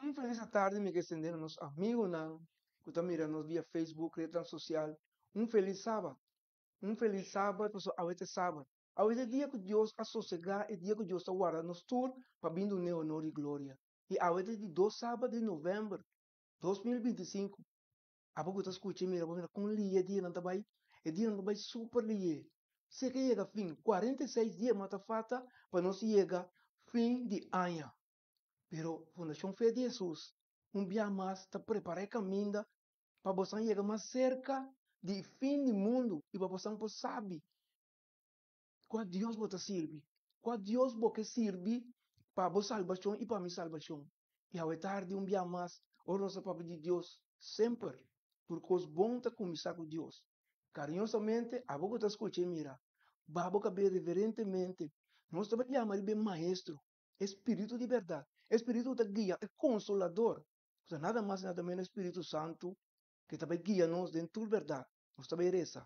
Un felis atardi mi ke extende na nos amigonan ku ta mira nos via Facebook, rednan sosial. Un felis sabat. Un felis sabat pasobra awe ta e sabat. Awe ta e dia ku Dios a sosegá, e dia ku Dios ta warda nos tur pa bin dun'é honor i gloria. I awe ta e di dos sabat di novèmber 2025. Abo ku ta skucha i mira bo mira kon lihe e dianan ta bai. E dianan ta bai super lihe. Si ke yega fin, 46 dia mas ta falta pa nos yega fin di aña. Pero Fundashon Fe di Hesus un bia mas ta prepara e kaminda pa bosan yega mas serka di fin di mundu i pa bosan por sabi kua Dios bo ta sirbi, kua Dios bo ke sirbi pa bo salbashon i pa mi salbashon. I awe tardi un bia mas ora nos ta papia di Dios semper tur kos bon ta kuminsá ku Dios. Kariñosamente abo ku ta skucha i mira, babo kab'é reverentemente nos ta bai yama riba e Maestro. E spiritu di bèrdat, e spiritu ku ta guia, e konsolador, ku ta nada mas i nada ménos e spiritu santu ku ta bai guia nos den tur bèrdat. Nos ta bai resa.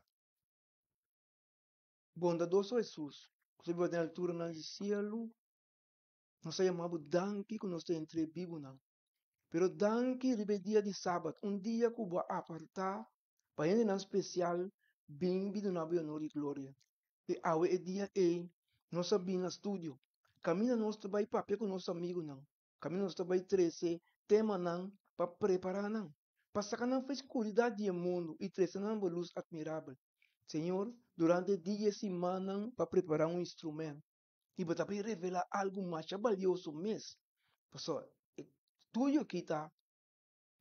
Bondadoso Hesus, ku ta biba den alturanan di sielu, nos ta yama bo danki ku nos ta entre e bibunan. Pero danki riba e dia di sabat, un dia ku bo a apartá pa hendenan spesial bin bin duna bo e onor i gloria. I awe e dia ei nos a bin na studio. Kaminda nos ta bai papia ku nos amigunan, kaminda nos ta bai trese temanan pa prepará nan, pa saka nan for e skuridat di e mundu i trese nan bo lus atmirabel. Señor, durante e dia i e simannan pa prepará un instrumènt i bo ta bai revelá algu masha balioso mes. Pasobra e studio aki ta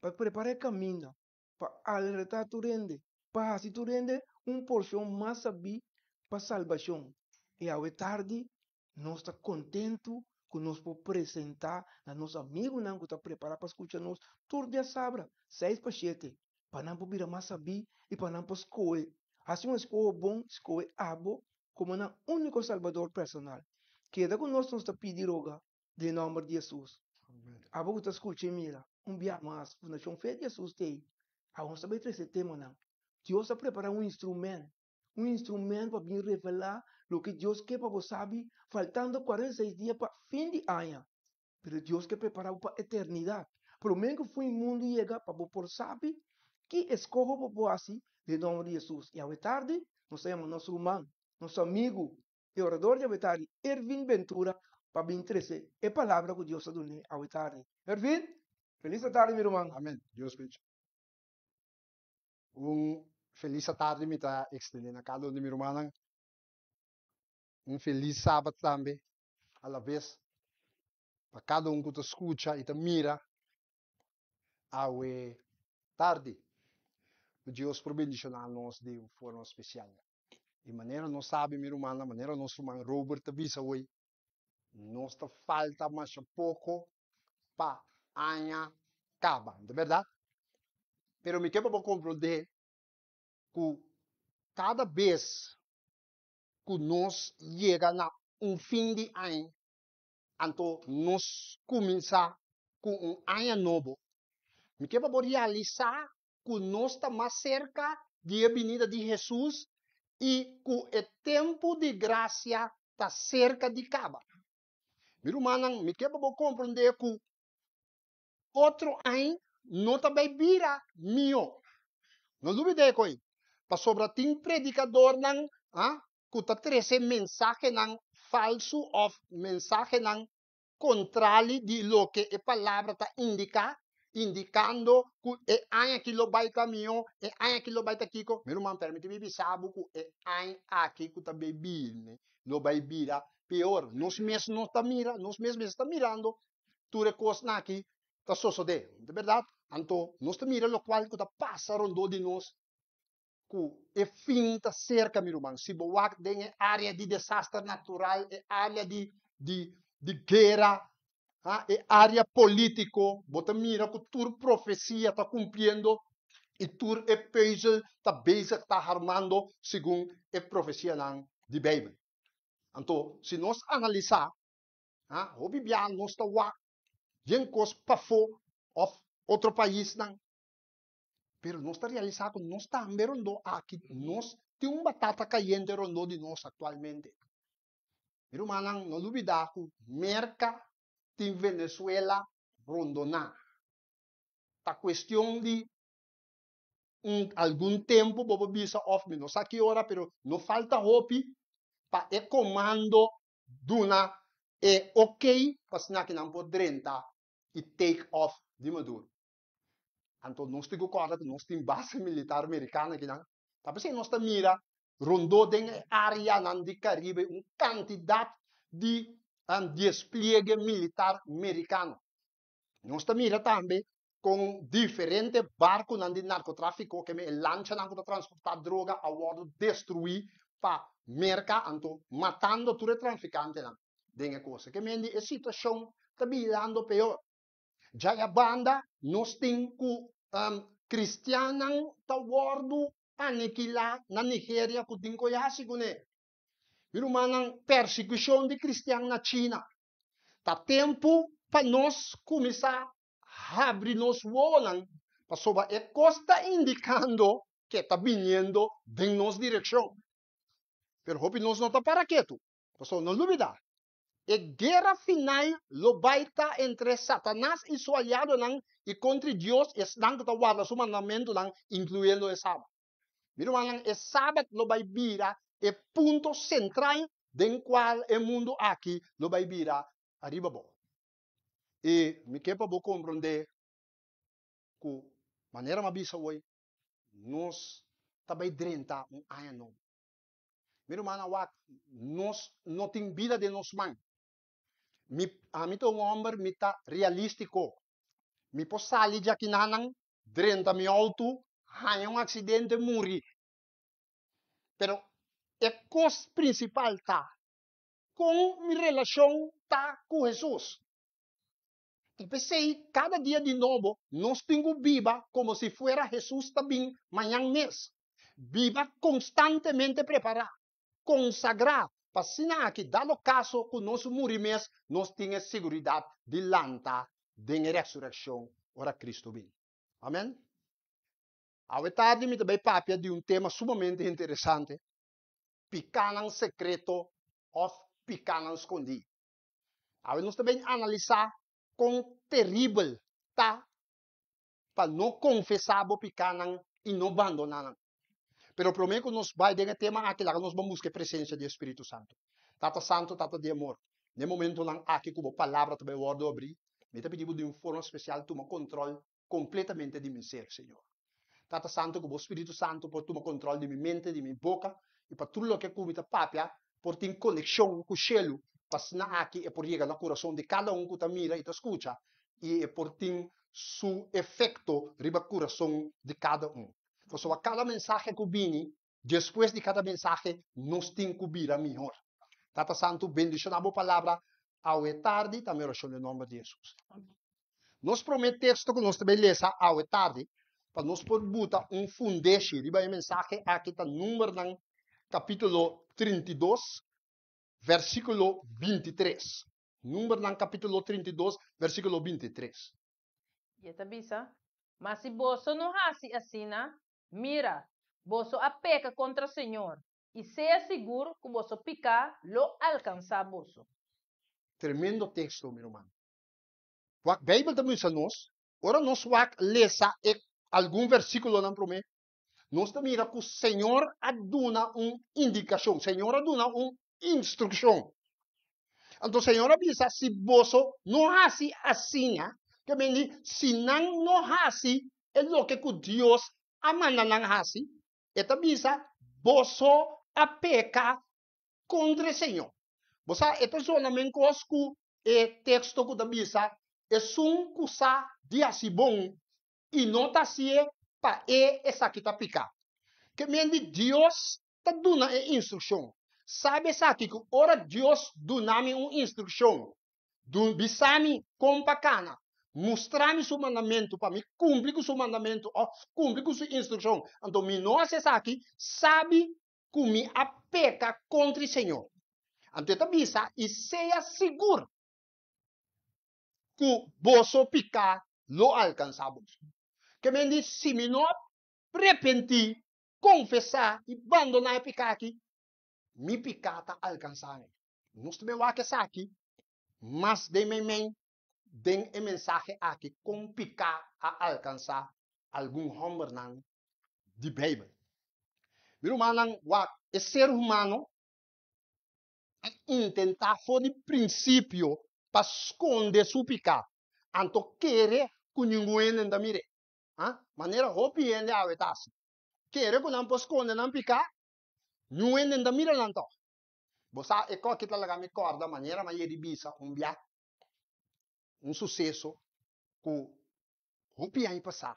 pa prepará e kaminda pa alertá tur hende, pa hasi tur hende un porshon mas sabí pa salbashon. I awe tardi nos ta kontentu ku nos por presentá na nos amigunan ku ta prepará pa skucha nos tur diasabra, seis pa shete, pa nan por bira mas sabí i pa nan por skohe, hasi un eskoho bon, skohe abo komo nan úniko Salbador personal. Keda ku nos, nos ta pidi roga Den nomber di Hesus. Abo ku ta skucha i mira, un bia mas, Fundashon Fe di Hesus t'ei. Awor nos ta bai trese temanan. Dios a prepará un instrument, un instrument pa bin revelá loke Dios ke pa bo sabi, faltando 46 dia pa fin di aña. Pero Dios ke prepará bo pa eternidat. Promé ku fin mundu yega pa bo por sabi ki eskoho bo por hasi den nomber di Hesus. I awe tardi nos ta yama nos ruman, nos amigu, E orador di awe tardi, Ervin Ventura, pa bin trece e palabra cu Dios a dun'é awe tardi. Ervin, felis atardi mi ruman. Amen. Dios bendici. Un felis atardi mi ta extende na cada un di mi rumannan. Un felis sabat tambe a la vez pa cada un cu ta scucha y ta mira awe tardi. Cu Dios por bendiciona nos di un forma special. Di manera nos sabi, mi rumannan, manera nos ruman Robert ta bisa hoy, nos ta falta masha poko pa aña kaba, no ta bèrdat? Pero mi ke pa bo komprondé ku kada bes ku nos yega na un fin di aña, anto nos kuminsá ku un aña nobo, mi ke pa bo realisá ku nos ta mas serka di e binida di Hesus i ku e tempu di grasia ta serka di kaba. Mi rumannan, mi ke pa bo komprondé ku otro añ no ta bai bira mihó. No lubid'é ko'i, pasobra tin predikadornan ku ta trese mensahenan falsu òf mensahenan kontrali di loke e palabra ta indiká, indikando ku e aña aki lo bai ta mihó, e aña aki lo bai ta kiko. Mi ruman, permití mi bisa bo ku e aña aki ku ta bai bini lo bai bira peor. Nos mes no ta mira, nos mes mes ta mirando tur e kosnan aki ta sosodé. No ta bèrdat? Anto nos ta mira lokual ku ta pasa rondó di nos ku e fin ta serka, mi ruman. Si bo wak den e área di desaster natural, e área di di di guera, ha, e área polítiko, bo ta mira ku tur profesia ta kumpliendo i tur e pùzel ta bezig ta harmando segun e profesianan di Beibel. Anto, si nos analisá, ha, hopi bia nos ta wak yen kos pafó òf otro paisnan. Pero nos ta realisá ku nos tambe rondó aki, nos tin un batata kayente rondó di nos aktualmente. Mi rumannan, no lubidá ku Merka tin Venezuela rondoná. Ta cuestion di un algun tempo bo por bisa of mi no sa ki ora pero no falta hopi pa e comando duna e ok pa asina ki nan por drenta y take off di Maduro. Anto nos tin cu corda cu nos tin base militar mericano akinan. Ta p'esey nos ta mira rondó den e areanan di Caribe un cantidad di despliegue militar mericano. Nos ta mira tambe con diferente barconan di narcotrafico, keme e lanchanan cu ta transporta droga a wordo destrui pa Merca, anto matando tur e traficantenan den e cosa. Kemendi e situacion ta birando peor. Djaya banda nos tin cu cristiannan ta wordo anikila na Nigeria cu tin cu haci cune. Mi rumannan, persecucion di cristian na China. Ta tempu pa nos kuminsá habri nos wowonan, pasobra e kos ta indikando ku e ta biniendo den nos direkshon. Pero hopi nos no ta para ketu, pasobra no lubidá, e guera final lo bai ta entre Satanas i su aliadonan i kontri Dios i esnan ku ta warda su mandamentunan, inkluyendo e Sabat. Mi rumannan, e Sabat lo bai bira e punto sentral den kual e mundu aki lo bai bira ariba bo. I mi ke pa bo komprondé ku, manera mi a bisa awor, nos ta bai drenta un aña nobo. Mi rumannan, wak, nos no tin bida den nos man. Mi, ami ta un hòmber, mi ta realístiko. Mi por sali djakinanan drenta mi auto, haña un accidente, muri. Pero e cos principal ta, con mi relacion ta cu Hesus? Ta p'esey cada dia di nobo nos tin cu biba como si fuera Hesus ta bin mañan mes. Biba constantemente prepara, consagra, pa asina aki dado caso cu nos muri mes, nos tin e seguridad di lanta den e resureccion ora Cristo bin. Amen. Awe tardi mi ta bay papia di un tema sumamente interesante, picanan secreto of picanan scondi. Awe nos ta bay analisa con teribel ta pa no confesa bo picanan y no bandona nan. Pero prome cu nos bay den e tema aki laga nos ban busca e presencia di e Spiritu Santo. Tata Santo, Tata di amor, den momentonan aki cu bo palabra ta bay wordo abri, mi ta pidi bo di un forma special tuma control completamente di mi ser, Señor. Tata Santo, cu bo Spiritu Santo por tuma control di mi mente, di mi boca, y pa tur loke cu mi ta papia por tin conexion cu shelu, pa asina aki e por yega na curason di cada un cu ta mira y ta scucha, y e por tin su efecto riba curason di cada un. Pasobra kada mensahe ku bini, despues di kada mensahe nos tin ku bira mihor. Tata Santu, bendishoná bo palabra awe tardi, ta mi orashon den nòmber di Hesus. Nos promé teksto ku nos ta bai lesa awe tardi, pa nos por buta un fundeshi riba e mensahe aki ta Numbernan kapítulo 32, versíkulo 23. Numbernan kapítulo 32, versíkulo 23. I e ta bisa, Ma si boso no hasi asina, mira, boso a peka kontra Señor, i sea sigur ku boso piká lo alkansá boso. Tremendo teksto, mi ruman. Wak Beibel ta bisa nos, ora nos wak lesa e algun versíkulonan promé, nos ta mira ku Señor a duna un indikashon, Señor a duna un instrukshon. Anto Señor a bisa, si boso no hasi asina, ke men di, si nan no hasi e loke ku Dios a manda nan hasi, e ta bisa, boso a peka kontra e Señor. Bo sa, e ta zona men kos ku e teksto ku ta bisa, esun ku sa di hasi bon i no ta hasié, pa e esaki ta piká. Ke men di Dios ta duna e instrukshon. Sabi esaki ku ora Dios duna mi un instrukshon, dun bisa mi kon pa kana, mustra mi su mandamentu pa mi kumpli ku su mandamentu òf kumpli ku su instrukshon, anto mi no hasi esaki, sabi ku mi a peka kontra e Señor. Anto e ta bisa, I sea sigur ku boso piká lo alkansá boso. Ke men di, si mi no a repentí, konfesá i bandoná e piká aki, mi piká ta alkansá mi. Nos ta bin wak esaki mas den meimei den e mensahe aki kon piká a alkansá algun hòmbernan di Beibel. Mi rumannan, wak, e ser humano a intentá for di prinsipio pa skonde su piká, anto kere ku ningun hende no ta mir'é. Manera hopi hende awe ta hasi. Kere ku nan por skonde nan piká, niun hende no ta mira nan tòg. Bo sa e kòki ta laga mi kòrda manera mi a yedi bisa un bia un suseso ku hopi aña pasá.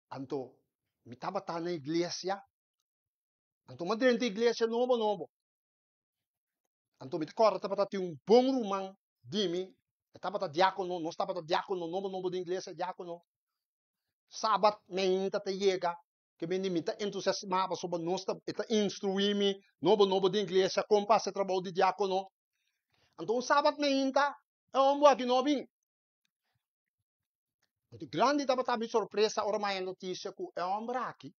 Anto mi tabata na iglesia, anto mi a drenta iglesia nobo nobo. Anto mi ta kòrda tabata tin un bon ruman di mi, e tabata diákono, nos tabata diákono nobo nobo den iglesia, diákono. Sabat meinta ta yega, ke bini mi ta entusiasmá pasobra nos ta, e ta instruí mi nobo nobo den iglesia kon pa hasi e trabou di diákono. Anto un sabat meinta e hòmber aki no a bin. Anto grandi tabata mi sorpresa ora mi a haña notisia ku e hòmber aki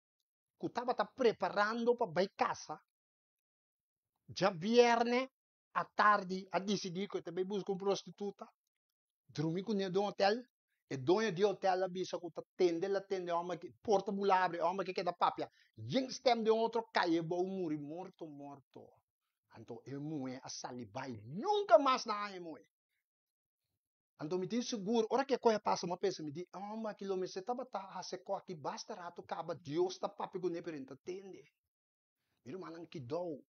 ku tabata preparando pa bai kasa djabièrnè atardi a disidí ku e ta bai buska un prostituta, drumi kuné den un hotèl. E doño di e hotèl a bisa ku ta tende el a tende e hòmber aki, porta bula abri, e hòmber aki keda papia yen stèm den otro kai e bou muri morto morto. Anto e muhé a sali bai, nunka mas nan a haña e muhé. Anto mi tin sigur, ora ku e kos a pasa mi a pensa, mi di, e hòmber aki lo mester tabata hasi e kos aki basta ratu kaba, Dios ta papia kuné pero e no ta tende. Mi rumannan kidou,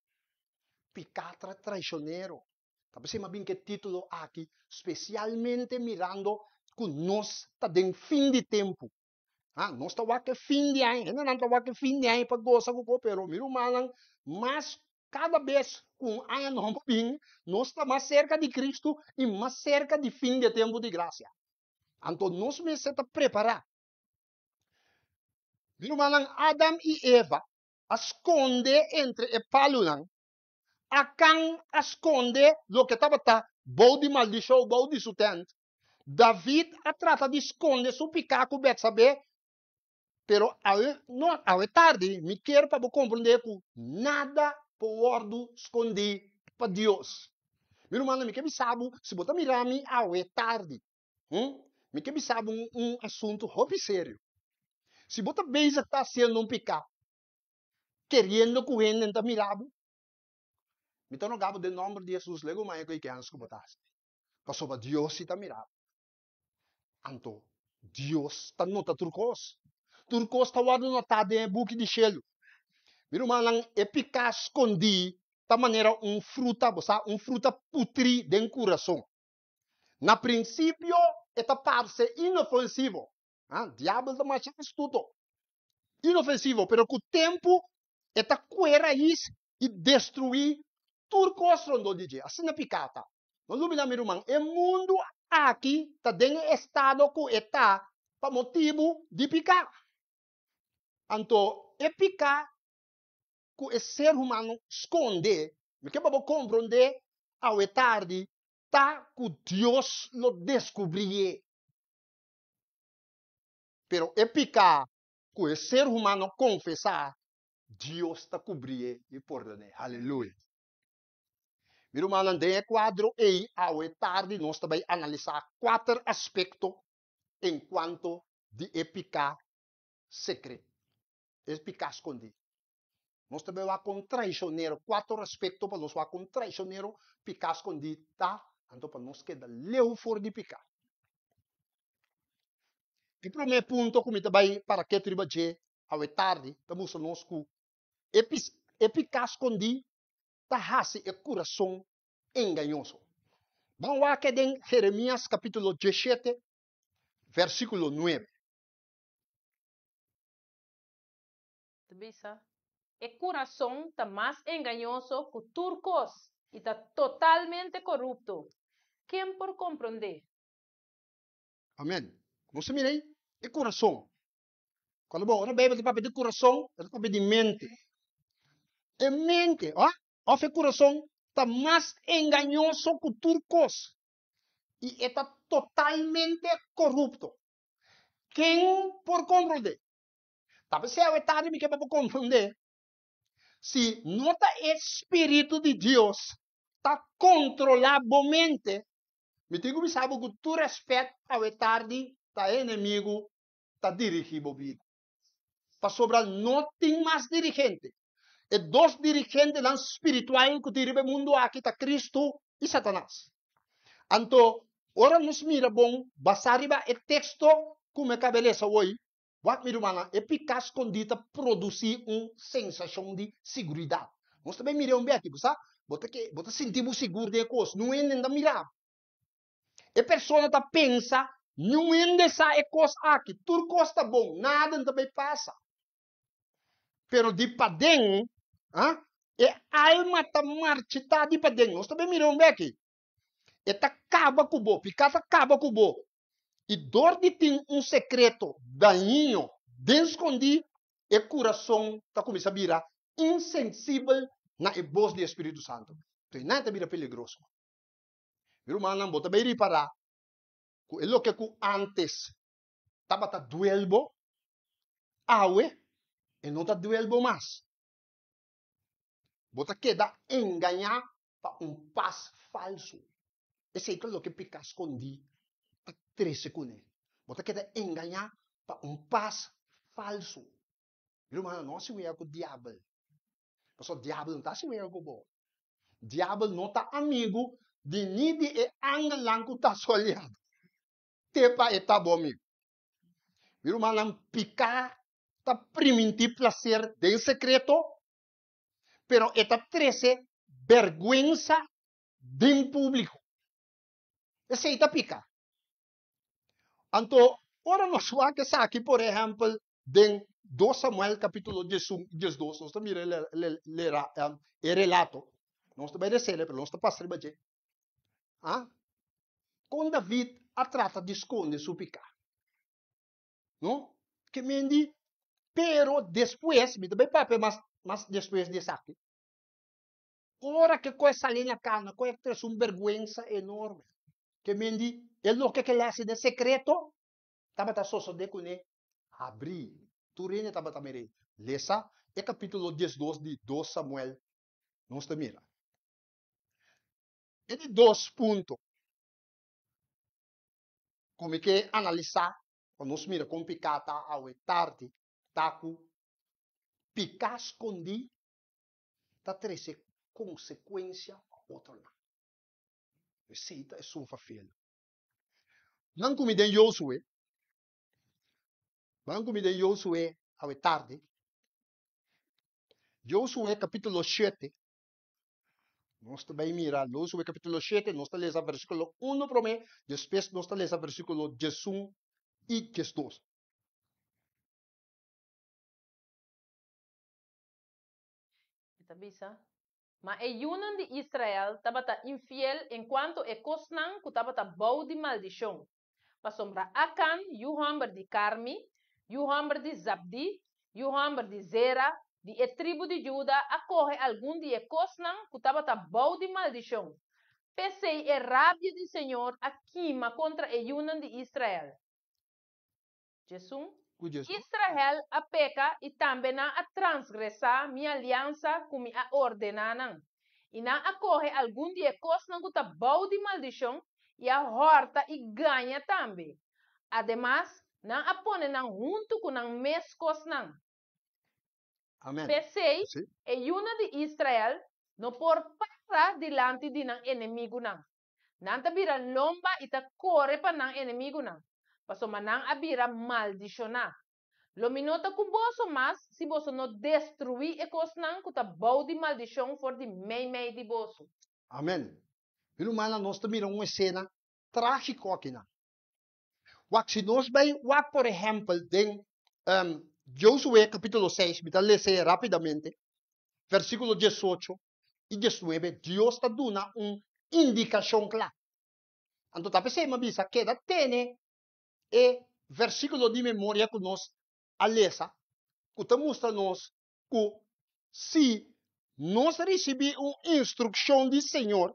piká tra traishonero. Ta p'esei mi a bin ku e título aki, spesialmente mirando ku nos ta den fin di tempu. Ha, nos ta wak e fin di aña, hendenan ta wak e fin di aña pa gosa ku ko, pero mi rumannan, mas kada bes ku un aña nobo bin, nos ta mas serka di Kristu i mas serka di fin di e tempu di grasia. Anto nos mester ta prepará. Mi rumannan, Adam i Eva a skonde entre e palunan. Akan a skonde loke tabata bou di maldishon bou di su tènt. David a trata di skonde su piká ku Betsabé, pero awe no, awe tardi mi kier pa bo komprondé ku nada por wòrdu skondí pa Dios. Mi rumannan, mi ke bisa bo, si bo ta mira mi awe tardi, Mi ke bisa bo un asuntu hopi serio. Si bo ta bezig ta hasiendo un piká, keriendo ku hende ta mira bo, mi ta roga bo den nòmber di Hesus legu maña ku e kèns ku bo ta hasi. Pasobra Dios si ta mira bo. Anto Dios ta nota tur kos. Tur kos ta wòrdu notá den e buki di shelu. Mi rumannan, e piká skondí ta manera un fruta, bo sa, un fruta putrí den kurason. Na prinsipio e ta parse inofensivo. Ah, diabel ta masha astuto. Inofensivo, pero ku tempu e ta kue rais i destruí tur kos rondó di dje. Asina piká ta. No lubidá mi ruman, e mundu aki ta den e estado ku e ta pa motibu di piká. Anto e piká ku e ser humano skonde, mi ke pa bo komprondé awe tardi, ta ku Dios lo deskubrié. Pero e piká ku e ser humano konfesá, Dios ta kubrié i pordon'é. Haleluya! Mi rumannan, den e kuadro ei, awe tardi nos ta bai analisá kuater aspekto enkuanto di e piká sekreto, e piká skondí. Nos ta bai wak kon traishonero, kuater aspekto pa nos wak kon traishonero piká skondí ta, anto pa nos keda leu for di piká. E promé punto ku mi ta bai para ketu riba dje awe tardi ta mustra nos ku e e piká skondí ta hasi e kurason engañoso. Ban wak den Jeremias kapítulo diesshete versíkulo nuebe. Ta bisa, E kurason ta mas engañoso ku tur kos i ta totalmente korupto. Ken por komprondé? Amen. Nos ta mira ei e kurason. Kuando bo ora Beibel ta papia di kurason, e ta papia di mente. E mente, òf e kurason ta mas engañoso ku tur kos i e ta totalmente korupto. Ken por komprondé? Ta p'esei awe tardi mi ke pa bo komprondé, si no ta e spiritu di Dios ta kontrolá bo mente, Mi tin ku bisa bo ku tur rèspèt awe tardi ta e enemigu ta dirigí bo bida. Pasobra no tin mas dirigente. E dos dirigentenan spiritual ku tin riba e mundu aki ta Kristu i Satanas. Anto, ora nos mira bon basá riba e teksto ku mi a kaba e lesa awor, wak mi rumannan, e piká skondí ta produsí un sensashon di siguridat. Nos ta bai mira un bèki, bo sa, bo ta ke, bo ta sinti bo sigur den e kos, niun hende no ta mira bo. E persona ta pensa, niun hende sa e kos aki, tur kos ta bon, nada no ta bai pasa. Pero di paden, ah, e alma ta marchitá di paden. Nos ta bai mira un bèki. E ta kaba ku bo, piká ta kaba ku bo. I dor di tin un sekreto dañino den skondí, e kurason ta kuminsá bira insensibel na e bos di e Spiritu Santu. Enton nan ta bira peligroso. Mi rumannan, bo ta bai ripará ku e loke ku ántes tabata duel bo, awe e no ta duel bo mas. Bo ta keda engañá pa un pas falsu. Esei ta loke piká skondí ta trese kuné. Bo ta keda engañá pa un pas falsu. Mi rumannan, no hasi wega ku diabel, pasobra diabel no ta hasi wega ku bo. Diabel no ta amigu di ni di e angelnan ku ta su aliado, te pa e ta bo amigu. Mi rumannan, piká ta primintí plaser den sekreto, pero e ta trese bèrgwensa den públiko. Esei ta piká. Anto, ora nos wak esaki, por ehèmpel, den dos Samuel kapítulo diesun i diesdos, nos ta mira e relato. Nos ta bai resele, pero nos ta pasa riba dje. Ah, kon David a trata di skonde su piká? No? Ke men di, pero despues, mi ta bai papia mas, mas despues di esaki, ora ke koe sali na kana, koe a trese un bergwensa enorme. Ke men di, e loke ke el a hasi den sekreto, tabata sosodé kuné habrí. Tur hende tabata mir'é. Lesa e kapítulo diesdos di dos Samuel, nos ta mira. E di dos punto ku mi ke analisá pa nos mira kon piká ta awe tardi ta ku piká skondí ta trese konsekuensia pa otronan. Esei ta esun fafel. Nan ku mi den Josué, nan ku mi den Josué awe tardi, Josué kapítulo shete, Nos ta bai mira Josué capítulo 7, nos ta lesa versículo 1 promé, despues nos ta lesa versículo 11 i 12. E ta bisa, Ma e yunan di Israel tabata infiel enkuanto e kosnan ku tabata bou di maldishon, pasobra Akan, yu hòmber di Karmi, yu hòmber di Zabdi, yu hòmber di Zera, di e tribu di Juda, a kohe algun di e kosnan ku tabata bou di maldishon. P'esei e rabia di señor a kima kontra e yunan di Israel. 11. Ku Jesus. Israel a peka i tambe nan a transgresá mi aliansa ku mi a ordená nan. I nan a kohe algun di e kosnan ku ta bou di maldishon i a hòrta i gaña tambe. Ademas, nan a pone nan huntu ku nan mes kosnan. Amen. P'esei, Sí. e yunan di Israel no por para dilanti di nan enemigunan. Nan ta bira lomba i ta kore pa nan enemigunan, pasobra nan a bira maldishoná. Lo mi no ta ku boso mas si boso no destruí e kosnan ku ta bou di maldishon for di meimei di boso. Amen. Mi rumannan, nos ta mira un esena trágiko akinan. Wak, si nos bai wak por ehèmpel den Josué kapítulo seis, mi ta lesa rápidamente, versíkulo diesocho i diesnuebe, Dios ta duna un indikashon kla. Anto ta p'esei mi a bisa, keda tene e versíkulo di memoria ku nos a lesa, ku ta mustra nos ku si nos risibí un instrukshon di Señor,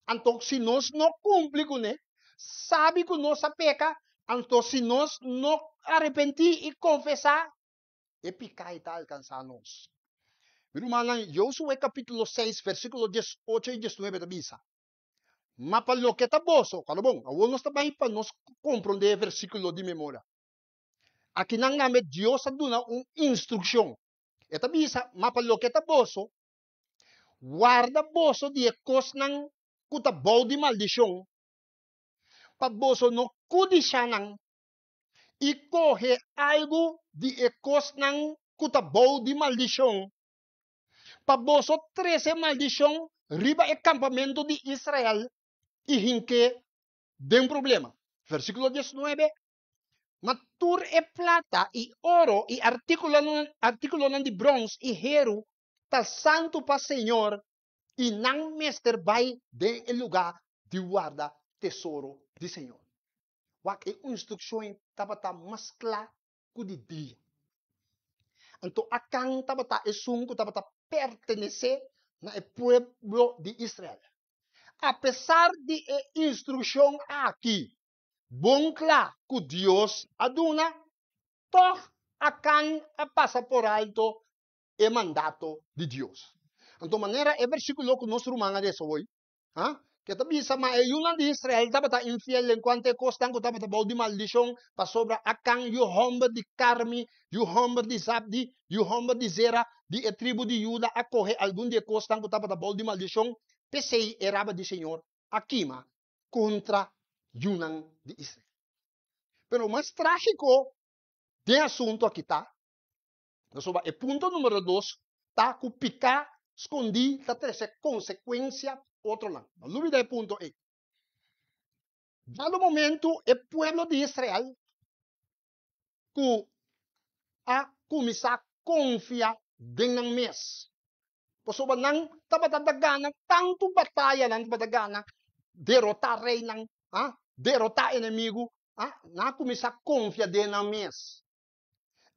Anto si nos no kumpli kuné, sabi ku nos a peka, anto si nos no arepentí i konfesá, e piká ei ta alkansá nos. Mi rumannan, Josué kapítulo seis, versíkulo diesocho i diesnuebe ta bisa, Ma pa loke ta boso, kòrda bon, awor nos ta bai pa nos komprondé e versíkulo di memoria. Akinan tambe Dios a duna un instrukshon. E ta bisa, Ma pa loke ta boso, warda boso di e kosnan ku ta bou di maldishon, pa boso no kudishá nan i kohe algu di e kosnan ku ta bou di maldishon, pa boso trese maldishon riba e kampamentu di Israel i hink'é den problema. Versíkulo diesnuebe, Ma tur e plata i oro i artíkulonan di bròns i heru ta santu pa señor i nan mester bai den e lugá di warda tesoro di señor. Wak e instrukshon tabata mas kla ku di dia. Anto Akan tabata esun ku tabata pertenesé na e pueblo di Israel. Apesar di e instrukshon aki bon kla ku Dios a duna, tòg Akan a pasa por alto e mandato di Dios. Anto manera e versíkulo ku nos ruman a lesa hoy, Ha? Ke ta bisa, Ma e yunan di Israel tabata infiel en kuantu e kosnan ku tabata bou di maldishon, pasobra Akan, yu hòmber di Karmi, yu hòmber di Zabdi, yu hòmber di Zera, di e tribu di Juda, a kohe algun di e kosnan ku tabata bou di maldishon, p'esei e raba di señor a kima kontra yunan di Israel. Pero mas trágiko den asuntu aki ta, Pasobra e punto numero dos ta ku piká skondí ta trese konsekuensia otronan. No lubida e punto ei. Dado momento e pueblo di Israel ku a kuminsá konfia den nan mes, pasobra nan tabata ta gana tantu bataya, nan tabata gana derotá reinan, derotá enemigu, nan a kuminsá konfia den nan mes.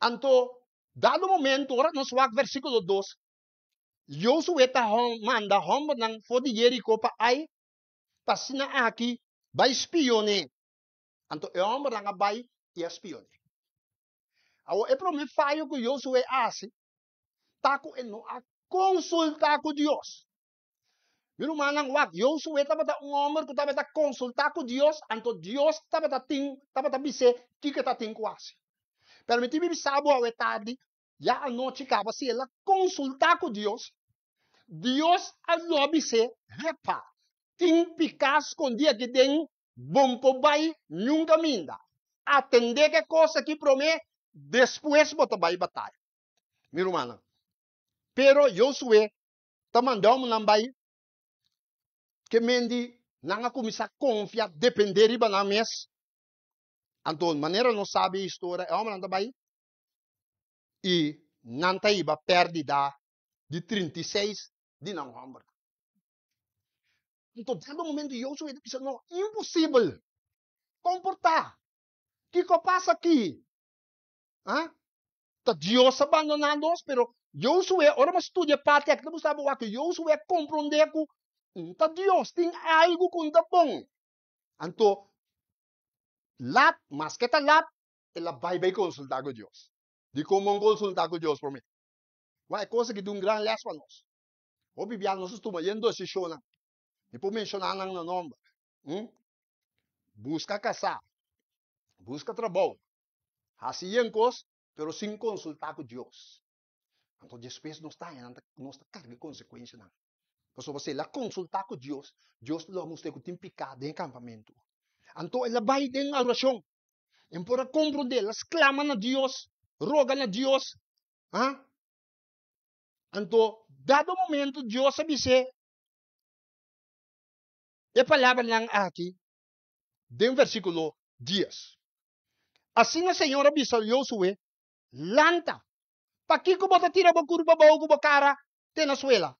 Anto, dado momento, ora nos wak versíkulo dos, Josué ta manda hòmbernan for di Jeriko pa Ai, pa asina aki bai spioné. Anto e hòmbernan a bai i a spioné. Awor, e promé fayo ku Josué a hasi ta ku e no a konsultá ku Dios. Mi rumannan, wak, Josué tabata un hòmber ku tabata konsultá ku Dios, anto Dios tabata tin, tabata bis'é kiko e ta tin ku hasi. Pero mi tin mi bisa bo awe tardi, ya anochi kaba, si el a konsultá ku Dios, Dios a lo a bis'é, Hepa, tin piká skondí aki den, bo no por bai niun kaminda. Atendé ku e kos aki promé, despues bo ta bai bataya. Mi rumannan, pero Josué ta manda homennan bai ke men di nan a kuminsá konfia, dependé riba nan mes. Anto manera nos sabi e historia, e homennan ta bai i nan ta hiba pèrdida di 36 di nan hòmbernan. Anto dado momento Josué ta bisa, No, imposibel! Kon por ta? Kiko a pasa aki? Ah? Ta Dios a bandoná nos, pero Josué, ora bo studia e parti aki, ta busca bo wak ku Josué a komprondé ku un ta Dios, tin algu ku un ta bon. Anto, lat, maske ta lat, el a bai bai konsultá ku Dios. Dikon bo konsultá ku Dios promé? Wak, e kos aki ta un gran lès pa nos. Hopi bia nos a tuma yen desishonnan. Mi por menshoná nan na nòmber. Hm? Buska kasá, buska trabou, Hasi yen kos, pero sin konsultá ku Dios. Anto despues nos ta haña nan ta, nos ta karga e konsekuenshanan. Pasobra si el a konsultá ku Dios, Dios lo a mustr'é ku tin piká den e kampamentu. Anto el a bai den orashon. E por a komprondé, el a sklama na Dios, roga na Dios. Ha? Anto, dado momento Dios a bis'é e palabranan aki den versíkulo dies. Asina Señor a bisa Josué, Lanta! Pakiko bo ta tira bo kurpa abou ku bo kara te na suela?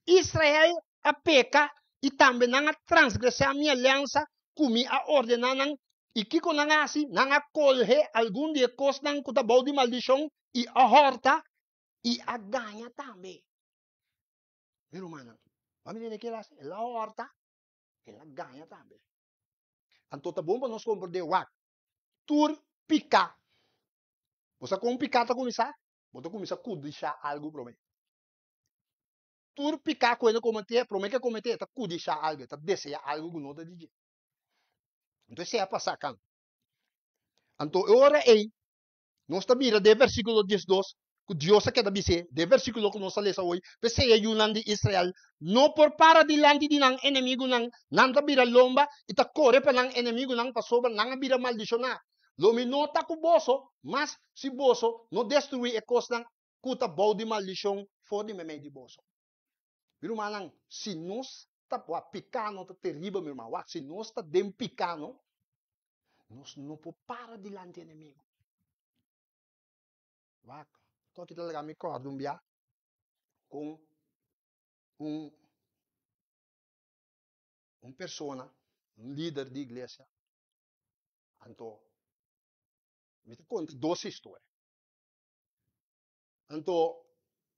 Israel a peka i tambe nan a transgresá mi aliansa ku mi a ordená nan, i kiko nan a hasi? Nan a kolhe algun di e kosnan ku ta bou di maldishon i a hòrta i a gaña tambe. Mi rumannan, bo a mira e kila hasi? El a hòrta, el a gaña tambe. Anto ta bon pa nos komprendé wak tur piká. Bo sa kon piká ta kuminsá? Bo ta kuminsá kudishá algu promé. Tur piká ku hende kometé, promé ku e kometé e ta kudishá algu, e ta deseá algu ku no ta di dje. Anto esei a pasa Akan. Anto e ora ei nos ta mira den versíkulo diesdos ku Dios a keda bis'é, den versíkulo ku nos a lesa hoy, P'esei e yunan di Israel no por para dilanti di nan enemigunan, nan ta bira lomba i ta kore pa nan enemigunan pasobra nan a bira maldishoná. Lo mi no ta ku boso mas si boso no destruí e kosnan ku ta bou di maldishon for di meimei di boso. Mi rumannan, si nos ta wak piká no ta teribel, mi ruman, wak si nos ta den piká no, nos no por para dilanti enemigu. Wak, toki ta laga mi kòrda un bia kon un un persona, un lider di iglesia, anto mi ta konta dos historia. Anto,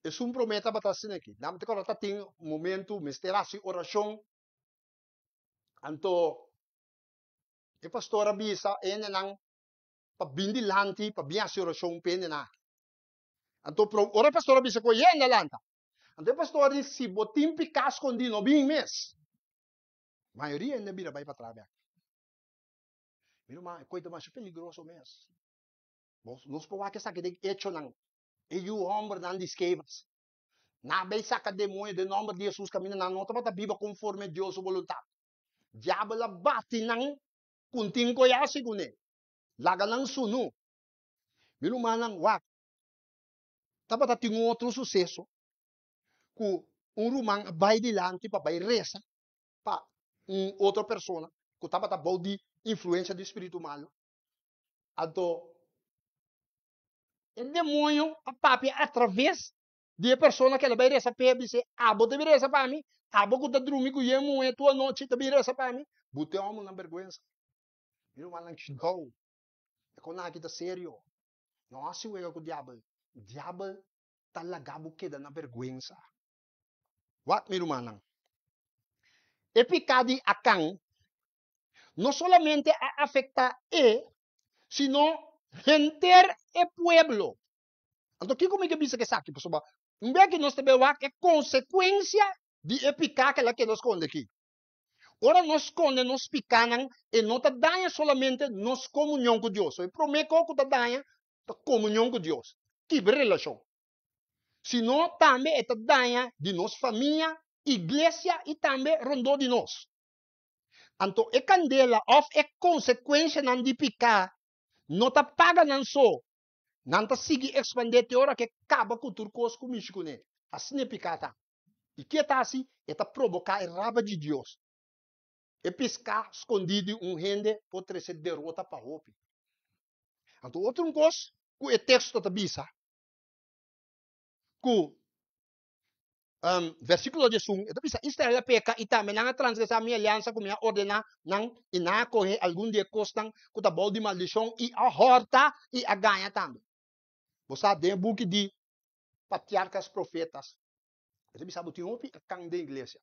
esun promé tabata asina aki. Nan ta kòrda ta tin un momentu mester hasi orashon. Anto, e pastor a bisa e hendenan pa bin dilanti pa bin hasi orashon pa e hendenan aki. Anto, ora e pastor a bisa ku e hende a lanta. Anto e pastor di, si bo tin piká skondí, no bin mes. Mayoria hende a bira bai patras bèk. Mi ruman, e kos ta masha peligroso mes. Nos, nos por wak esaki den Echonan. E yu hòmbernan di Skevas. Nan a bai saka demoño den nòmber di Hesus kaminda nan no tabata biba konforme Dios su boluntat. Diabel a bati nan ku un tin koe hasi kuné. Laga nan sunu. Mi rumannan, wak, tabata tin un otro suseso ku un ruman a bai dilanti pa bai resa pa un otro persona ku tabata bou di influensia di spiritu malu. Anto e demoño a papia atraves di e persona ku el a bai resa p'e, a bis'é, Abo ta bin resa pa mi? Abo ku ta drumi ku yen muhé tur anochi ta bin resa pa mi? Bo tin hòmber nan bèrgwensa. Mi rumannan, kidou! E kosnan aki ta serio. No hasi wega ku diabel. Diabel ta laga bo keda na bèrgwensa. Wak, mi rumannan, e piká di Akan no solamente a afektá e, sino henter e pueblo. Anto kiko mi ke bisa ku esaki? Pasobra un bes ku nos ta bai wak e konsekuensia di e piká ku el a keda skonde aki. Ora nos skonde nos pikánan, e no ta daña solamente nos komunion ku Dios. So e promé kos ku ta daña ta komunion ku Dios, kibra relashon. Sino tambe e ta daña di nos famia, iglesia i tambe rondó di nos. Anto e kandela òf e konsekuenshanan di piká no ta paga nan so, nan ta sigui ekspandé te ora ku e kaba ku tur kos ku mishi kuné. Asina e piká ta. I ke ta hasi? E ta proboká e rabia di Dios. E piská skondí di un hende por trese derota pa hopi. Anto otro un kos ku e teksto ta bisa ku Versíkulo diesun, e ta bisa, Israel a peka i tambe nan a transgresá mi aliansa ku mi a ordená nan, i nan a kohe algun di e kosnan ku ta bou di maldishon i a hòrta i a gaña tambe. Bo sa, den e buki di Patriarcas Profetas, e ta bisa bo tin hopi akan den iglesia.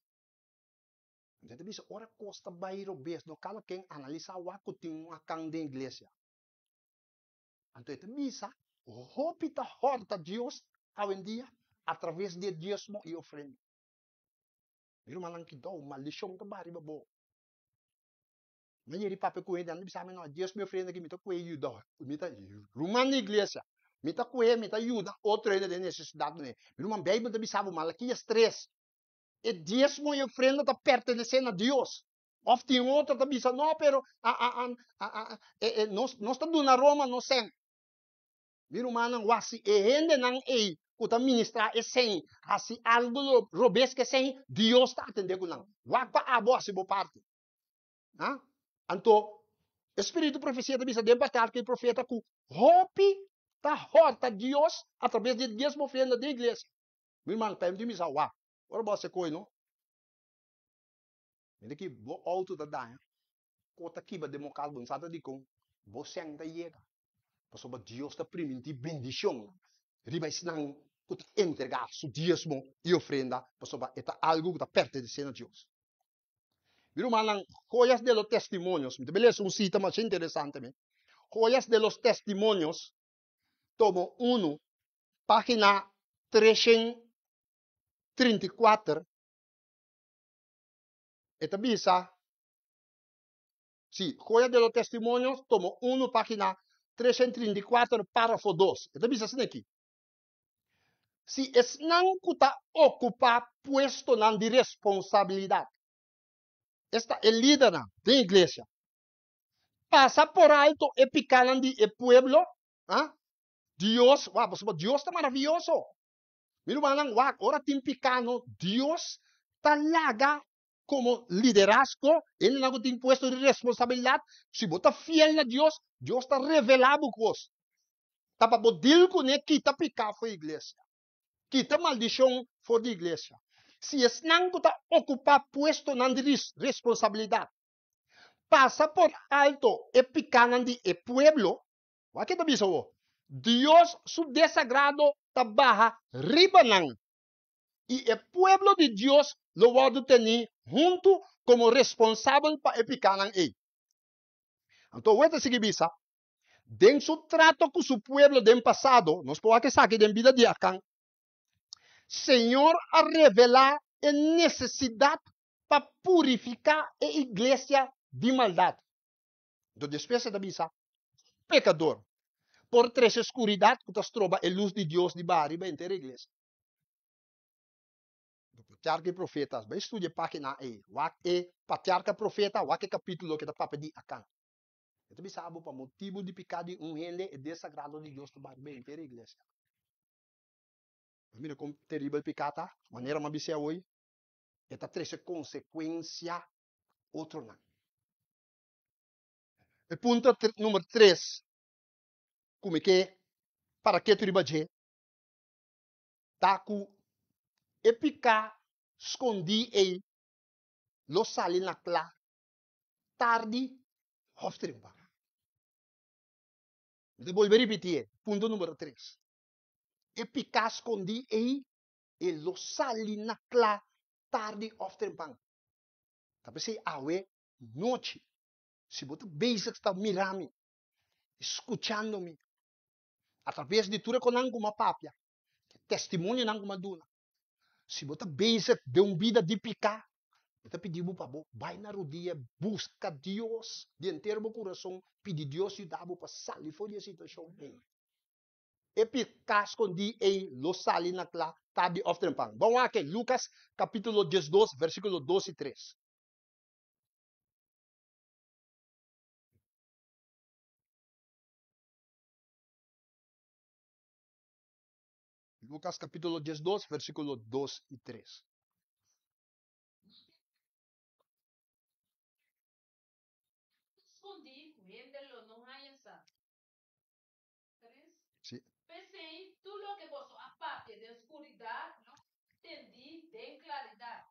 E ta bisa, ora kos ta bai robes, no kada ken analisá wak ku tin un akan den iglesia. Anto e ta bisa, Hopi ta hòrta Dios awendia atraves di e diesmo i ofrenda. Mi rumannan kidou, maldishon ta baha riba bo. Mi a yeri papia ku hende, nan ta bisa mi, no, diesmo i ofrenda aki mi ta kuhe yuda, mi ta, ruman di iglesia, mi ta kuhe, mi ta yuda otro hende den nesesidat. Mi ruman, Beibel ta bisa bo, Malakias tres, e diesmo i ofrenda ta pertenesé na Dios. Of tin otro ta bisa, no, pero a, a, a, a, a, e, e, nos, nos ta duna Roma nos sen. Mi rumannan, wak si e hendenan ei ku ta ministrá e sen hasi algu lo robes ku e sen, Dios ta atendé ku nan. Wak pa abo hasi bo parti. Ha? Anto, e spiritu profesia ta bisa den patriarka i profeta ku hopi ta hòrta Dios atraves di e diesmo ofrenda den iglesia. Mi ruman, ta hende bisa, wak, ora bo hasi e koi no, Mira ki bo auto ta daña, ko ta kiba den bo kas, bo no sa ta dikon bo sèn ta yega. Pasobra Dios ta primintí bendishon riba esnan ku ta entregá su diesmo i ofrenda, pasobra e ta algu ku ta pertenesé na Dios. Mi rumannan, Joyas de los Testimonios, mi ta bai lesa un sita masha interesante mi. Joyas de los Testimonios, tomo unu, página treshen. 34, e ta bisa, sí, Joya de los Testimonios, tomo unu, página 334, párrafo 2. E ta bisa asina aki, Si esnan ku ta okupá puestonan di responsabilidat, esta e lidernan den iglesia, pasa por alto e pikánan di e pueblo, ah, Dios, wak, pasobra Dios ta maravioso. Mi rumannan, wak, ora tin piká no, Dios ta laga komo liderazgo, hendenan ku tin puesto di responsabilidat, si bo ta fiel na Dios, Dios ta revelá bo kos. Ta pa bo dil kuné kita piká for iglesia, kita maldishon for di iglesia. Si esnan ku ta okupá puestonan di responsabilidat pasa por alto e pikánan di e pueblo, wak ke ta bisa bo? Dios su desagrado ta baha riba nan i e pueblo di Dios lo wòrdu tení huntu komo responsabel pa e pikánan ei. Anto awor e ta sigui bisa, Den su trato ku su pueblo den pasado, nos por wak esaki den bida di Akan, Señor a revelá e nesesidat pa purifiká e iglesia di maldat. Anto despues e ta bisa, Pekador por trese skuridat ku ta stroba e lus di Dios di baha riba henter e iglesia. Patriarka i Profetas, bai studia e página ei, wak e Patriarka Profeta, wak e kapítulo ke ta papia di Akan. E ta bisa bo pa motibu di piká di un hende e desagrado di Dios ta baha riba henter e iglesia. Bo mira kon teribel piká ta? Manera mi a bis'é awor, e ta trese konsekuensia otronan. E punto number tres ku mi ke para ketu riba dje ta ku e piká skondí ei lo sali na kla tardi òf trempa. Mi ta bolbe ripití e punto numero tres. E piká skondí ei e lo sali na kla tardi òf trempan. Ta p'esei awe nochi si bo ta bezig ta mira mi i skuchando mi atraves di tur e konan ku mi a papia, e testimonionan ku mi a duna, si bo ta bezig den un bida di piká, mi ta pidi bo pa bo bai na rudia, buska Dios di henter bo kurason, pidi Dios yuda bo pa sali for di e situashon ei. E piká skondí ei lo sali na kla tardi òf trempan. Bon wak Lukas kapítulo diesdos versíkulo dos i tres. Lucas capítulo 12, versículo 2 y 3. Skondí ku hende lo no haña sa. 3. Sí. P'esei, tur loke boso a papia den skuridat lo tendí den klaridat,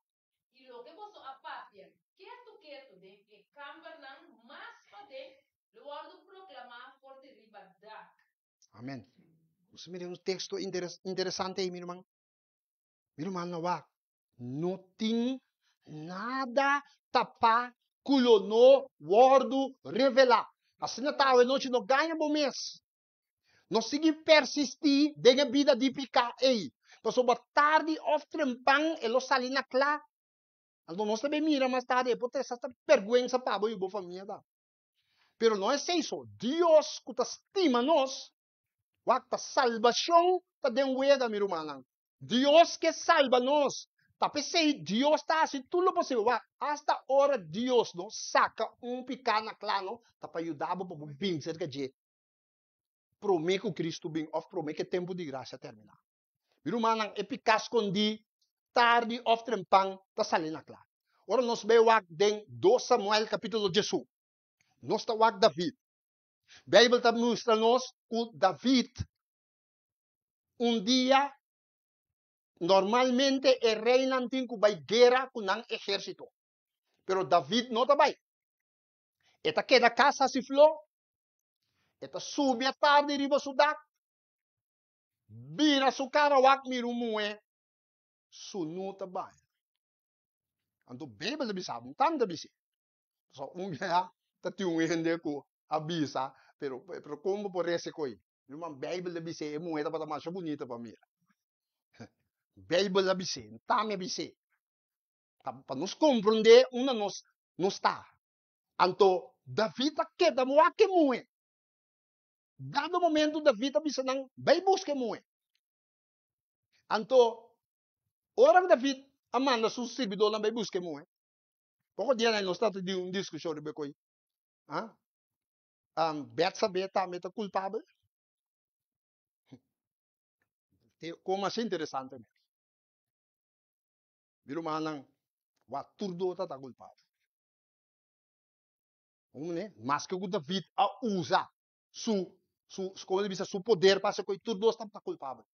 I loke boso a papia ketu ketu den e kambernan mas paden lo wòrdu proklamá for di riba dak. Amen. Nos a mira un teksto interesante ei, mi ruman. Mi ruman na wak, no tin nada tapá ku lo no wòrdu revelá. Asina ta awe nochi, no gaña bo mes. No sigui persistí den e bida di piká ei, pasobra tardi òf trempan e lo sali na kla. Anto nos ta bin mira mas tardi, e por trese asta bèrgwensa pa bo i bo famia ta. Pero no esei so, Dios ku ta stima nos, wak ta salbashon ta den wega, mi rumannan. Dios ke salba nos. Ta p'esei Dios ta hasi tur lo posibel. Wak, asta ora Dios no saka un piká na kla no, ta pa yuda bo pa bo bin serka dje. promé ku Kristu bin òf promé ku e tempu di grasia terminá. Mi rumannan, e piká skondí tardi òf trempan ta sali na kla. Ora nos bai wak den Dos Samuel kapítulo diesun, nos ta wak David. Beibel ta mustra nos ku David un dia, normalmente e reinan tin ku bai guera ku nan ehérsito, pero David no ta bai. E ta keda kas hasi fló E ta subi a tardi riba su dak, bira su kara wak mira un muhé sunú ta baña. Anto Beibel ta bisa, un tanta bis'é. Pasobra un bia ta tin un hende ku a bisa, pero pero kon bo por rese ku ei? Mi ruman, Beibel ta bis'é e muhé tabata masha bunita pa mira. Beibel a bis'é, Tami a bis'é. Ta pa nos komprondé unda nos nos ta. Anto David a keda wak e muhé. Dado momento David a bisa nan, Bai buska e muhé. Anto ora ku David a manda su sirbidónan bai buska e muhé, poko dianan nos tabata di un diskushon riba e koi, ah, Bètsabé tambe ta kulpabel? Te kon masha interesante mes. Mi rumannan, wak tur dos ta ta kulpabel. Un manera, maske ku David a usa su, su, komo ta bisa, su poder pa hasi kos, tur dos tabata kulpabel.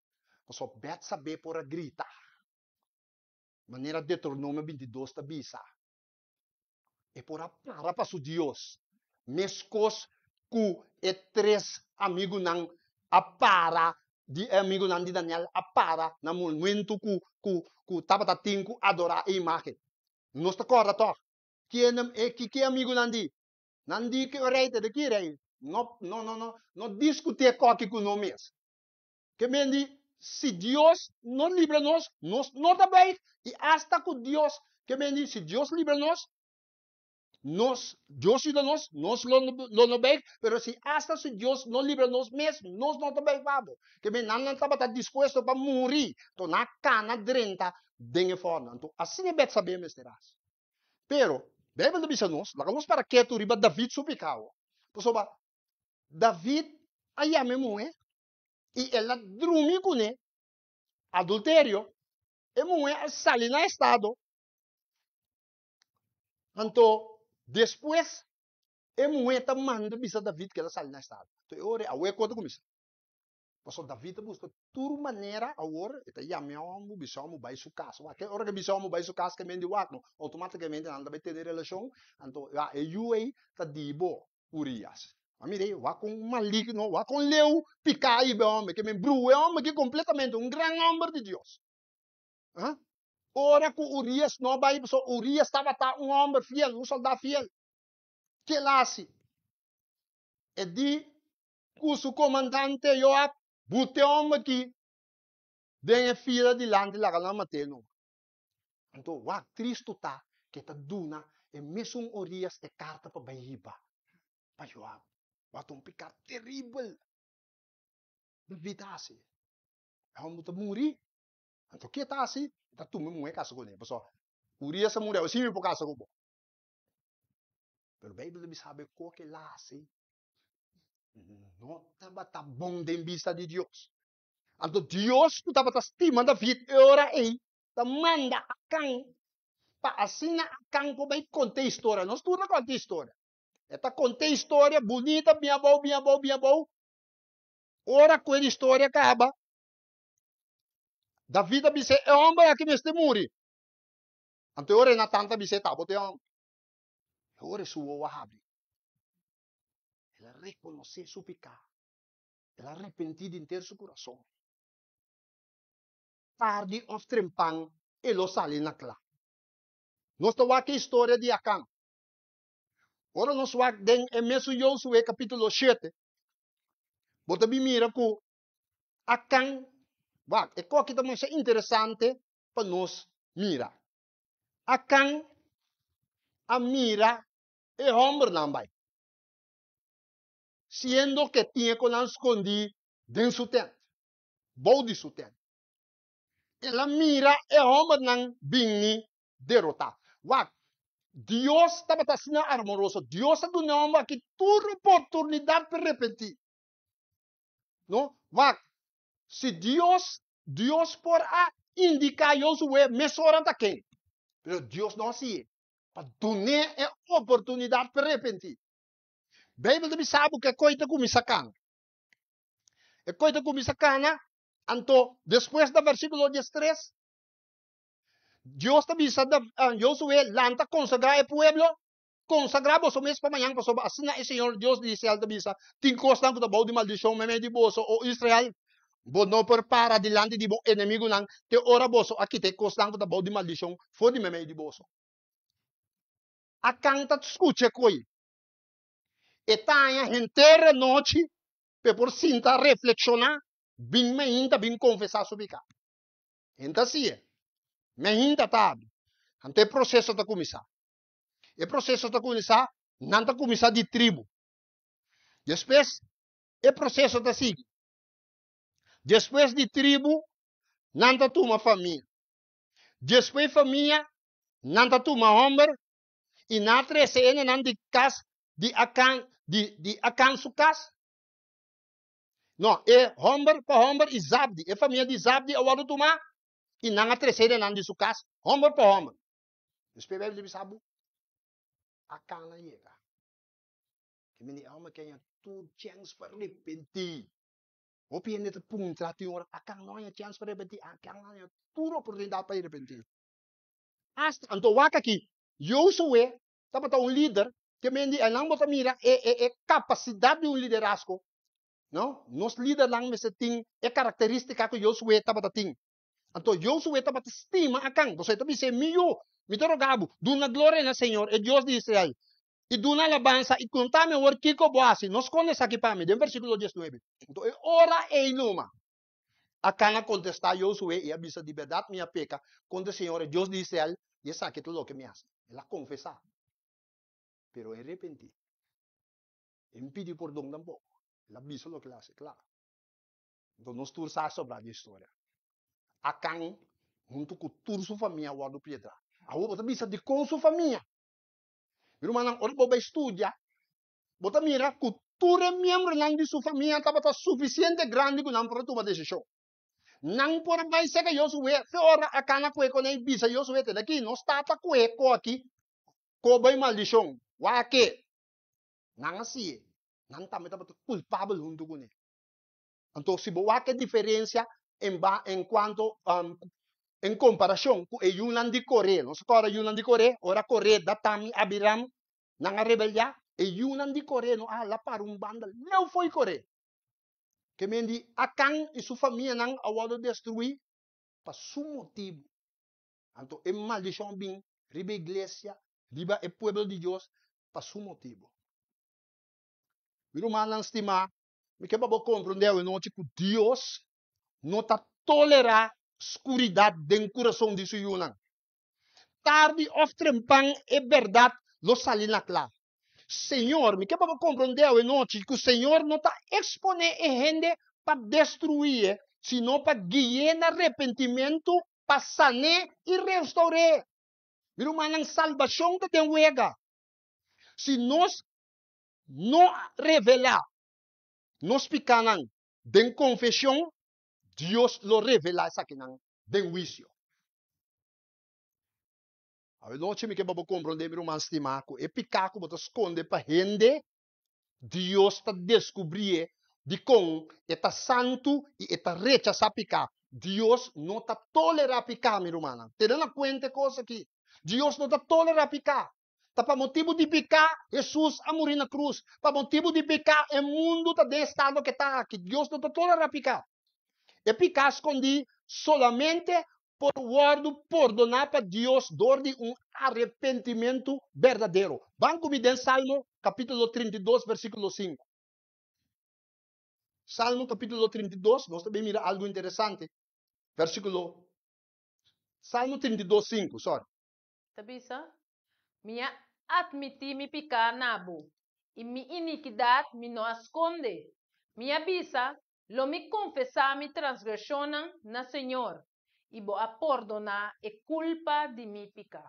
Pasobra Bètsabé por a grita, manera Deuteronomio 22 ta bisa, e por a para pa su Dios, meskos ku e tres amigunan a para, di e amigunan di Daniel a para na momentu ku ku ku tabata tin ku adorá e imágen. Nos ta kòrda tòg? Ken e ki ki amigunan di? Nan di ku e rei ta di ki rei? No no no no no diskutí e kòki ku no mes. Ke men di, si Dios no libra nos, nos no ta bai, i asta ku Dios, ke men di, si Dios libra nos, nos, Dios yuda nos, nos lo, lo no bai, pero si asta si Dios no libra nos mes, nos no ta bai pa bo. Ke men nan nan tabata dispuesto pa muri, to nan a kana drenta den e fòrnu. Anto asina e Betsabé mester hasi. Pero, Beibel ta bisa nos, laga nos para ketu riba David su pikao, pasobra David a yama e muhé i el a drumi kuné, adulterio, e muhé a sali na estado, anto despues e muhé ta manda bisa David ku el a sali na estado. Anto e ora awe kos ta kuminsá. Pasobra David ta buska tur manera awor, e ta yama e hòmber, bisa e hòmber bai su kas. Wak, ora ku e bisa e hòmber bai su kas, ke men di wak no, outomátikamente nan ta bai tene relashon, anto ya e yu ei ta di bo. Urias. A mira ei, wak kon maligno, wak kon leu piká ei be hòmber, ke men bruha e hòmber aki kompletamente, un gran hòmber di Dios. Ah? Ora ku Urias no a bai, pasobra Urias tabata un hòmber fiel, un sòldá fiel. Ke el a hasi? E di ku su komandante Joab, Buta e hòmber aki den e fila dilanti, laga nan mat'é numa. Anto wak tristu ta ke ta duna e mesun Urias e karta pa bai hiba pa Joab. Wak ta un piká teribel David a hasi. E hòmber ta muri. Anto ke ta hasi? E ta tuma e muhé kasa kuné. Pasobra Urias a muri, awe si mi por kasa ku bo. Pero Beibel ta bisa bo ku ke el a hasi no tabata bon den bista di Dios. Anto Dios ku tabata stima David e ora ei ta manda Akan pa asina Akan por bai konta e historia. Nos tur ta konta e historia. E ta konta e historia bunita, bin abou, bin abou, bin abou. Ora ku e historia kaba, David a bisa e hòmber aki mester muri. Anto e ora e Natan ta bisa e tabata e hòmber. E ora su wowo a habri. El a rekonosé su piká. El a repentí di henter su kurason. Tardi òf trempan e lo sali na kla. Nos ta wak e historia di Akan. Ora nos wak den e mesun Josué kapítulo shete, bo ta bin mira ku Akan, wak, e koki ta masha interesante pa nos mira. Akan a mira e hòmbernan bai, siendo ke tin e konan skondí den su tènt. bou di su tent. El a mira e hòmbernan bini derotá. Wak, Dios tabata asina amoroso. Dios a duna e hòmber aki tur oportunidat pa repentí. No? Wak, si Dios, Dios por a indiká Josué mesora ta ken. Pero Dios no hasié pa dun'é e oportunidat pa repentí. Beibel ta bisa bo ku e koi ta kuminsá kana. E koi ta kuminsá kana, anto despues na versíkulo diestres, Dios ta bisa Josué, Lanta, konsagrá e pueblo, konsagrá boso mes pa mañan, pasobra asina e Señor Dios di Israel ta bisa, Tin kosnan ku ta bou di maldishon meimei di boso, o Israel, bo no por para dilanti di bo enemigunan te ora boso a kita e kosnan ku ta bou di maldishon for di meimei di boso. Akan ta skucha e koi. E ta haña henter anochi p'e por sinta reflekshoná, bin mainta bin konfesá su piká. Hende ta hasié. Mehinta tardi. Anto e proseso ta kuminsá. E proseso ta kuminsá, nan ta kuminsá di tribu. Despues e proseso ta sigui. Despues di tribu, nan ta tuma famia. Despues famia, nan ta tuma hòmber i nan a trese hendenan di kas di Akan, di, di Akan su kas. No, e hòmber pa hòmber i Zabdi, e famia di Zabdi a wòrdu tumá i nan a trese hendenan di su kas, hòmber pa hòmber. Despues Beibel ta bisa bo, Akan a yega. Ke mende e hòmber ke haña tur chèns pa repentí. Hopi hende ta puntra tin ora, Akan no haña chèns pa repentí? Akan a haña tur oportunidat pa e repentí. Asta, anto wak aki, Josué tabata un lider, ke mende einan bo ta mira e e e kapasidat di un liderazgo, no? Nos lidernan mester tin e karakterístika ku Josué tabata tin. Anto Josué tabata stima Akan, pasobra e ta bis'é, Mi yu, mi ta roga bo, duna gloria na Señor, e Dios di Israel, i duna alabansa, i konta mi awor kiko bo hasi, no skonde esaki pa mi, den versíkulo diesnuebe. Anto e ora ei numa, Akan a kontestá Josué i a bisa, Di bèrdat mi a peka kontra Señor, e Dios di Israel, i esaki ta loke mi hasi. El a konfesá, pero e repentí. E no pidi pordon tampoko. El a bisa loke el a hasi, kla. Anto nos tur sa sobrá di e historia. Akan huntu ku tur su famia a wòrdu piedrá. Awor bo ta bisa dikon su famia? Mi rumannan, ora bo bai studia, bo ta mira ku tur e miembronan di su famia tabata sufisiente grandi ku nan por a tuma desishon. Nan por a bai serka Josué fe ora Akan a kue kuné i bisa Josué, Tene aki, nos tata kue ko aki, ko bai maldishon. Wak ke? Nan a si'e. Nan tambe tabata kulpabel huntu kuné. Anto si bo wak e diferensia en ba en kuanto en komparashon ku e yunan di Koré, nos a kòrda yunan di Koré, ora Koré, Datan i Abiram nan a rebeliá, e yunan di Koré no a hala para un banda leu fo'i Koré. Ke men di Akan i su famianan a wòrdu destruí pa su motibu. Anto e maldishon a bin riba e iglesia, riba e pueblo di Dios pa su motibu. Mi rumannan stimá, Mi ke pa bo komprondé awenochi ku Dios no ta tolerá skuridat den kurason di su yunan. Tardi òf trempan e bèrdat lo sali na kla. Señor, mi ke pa bo komprondé awenochi ku Señor no ta eksponé e hende pa destruié, sino pa gui'é na repentimentu, pa san'é i restour'é. Mi rumannan, salbashon ta den wega. Si nos no revelá nos pikánan den konfeshon, Dios lo revelá esakinan den huisio. Awenochi mi ke pa bo komprondé, mi ruman stimá, ku e piká ku bo ta skonde pa hende, Dios ta deskubrié dikon e ta santu i e ta rechasá piká. Dios no ta tolerá piká, mi rumannan. Tene na kuenta e kos aki. Dios no ta tolerá piká. Ta pa motibu di piká Hesus a muri na krus. Pa motibu di piká e mundu ta den e estado ke ta aki. Dios no ta tolerá piká. E piká skondí solamente por wòrdu pordoná pa Dios dor di un arepentimentu berdadero. Ban ku mi den Salmo kapítulo 32 versíkulo 5. Salmo kapítulo 32, nos ta bin mira algu interesante. Versíkulo Salmo 32, 5, sorry. Ta bisa, Mi a atmití mi piká na bo, i mi inikidat mi no a skonde. Mi a bisa, Lo mi konfesá mi transgreshonnan na Señor, i bo a pordoná e kulpa di mi piká.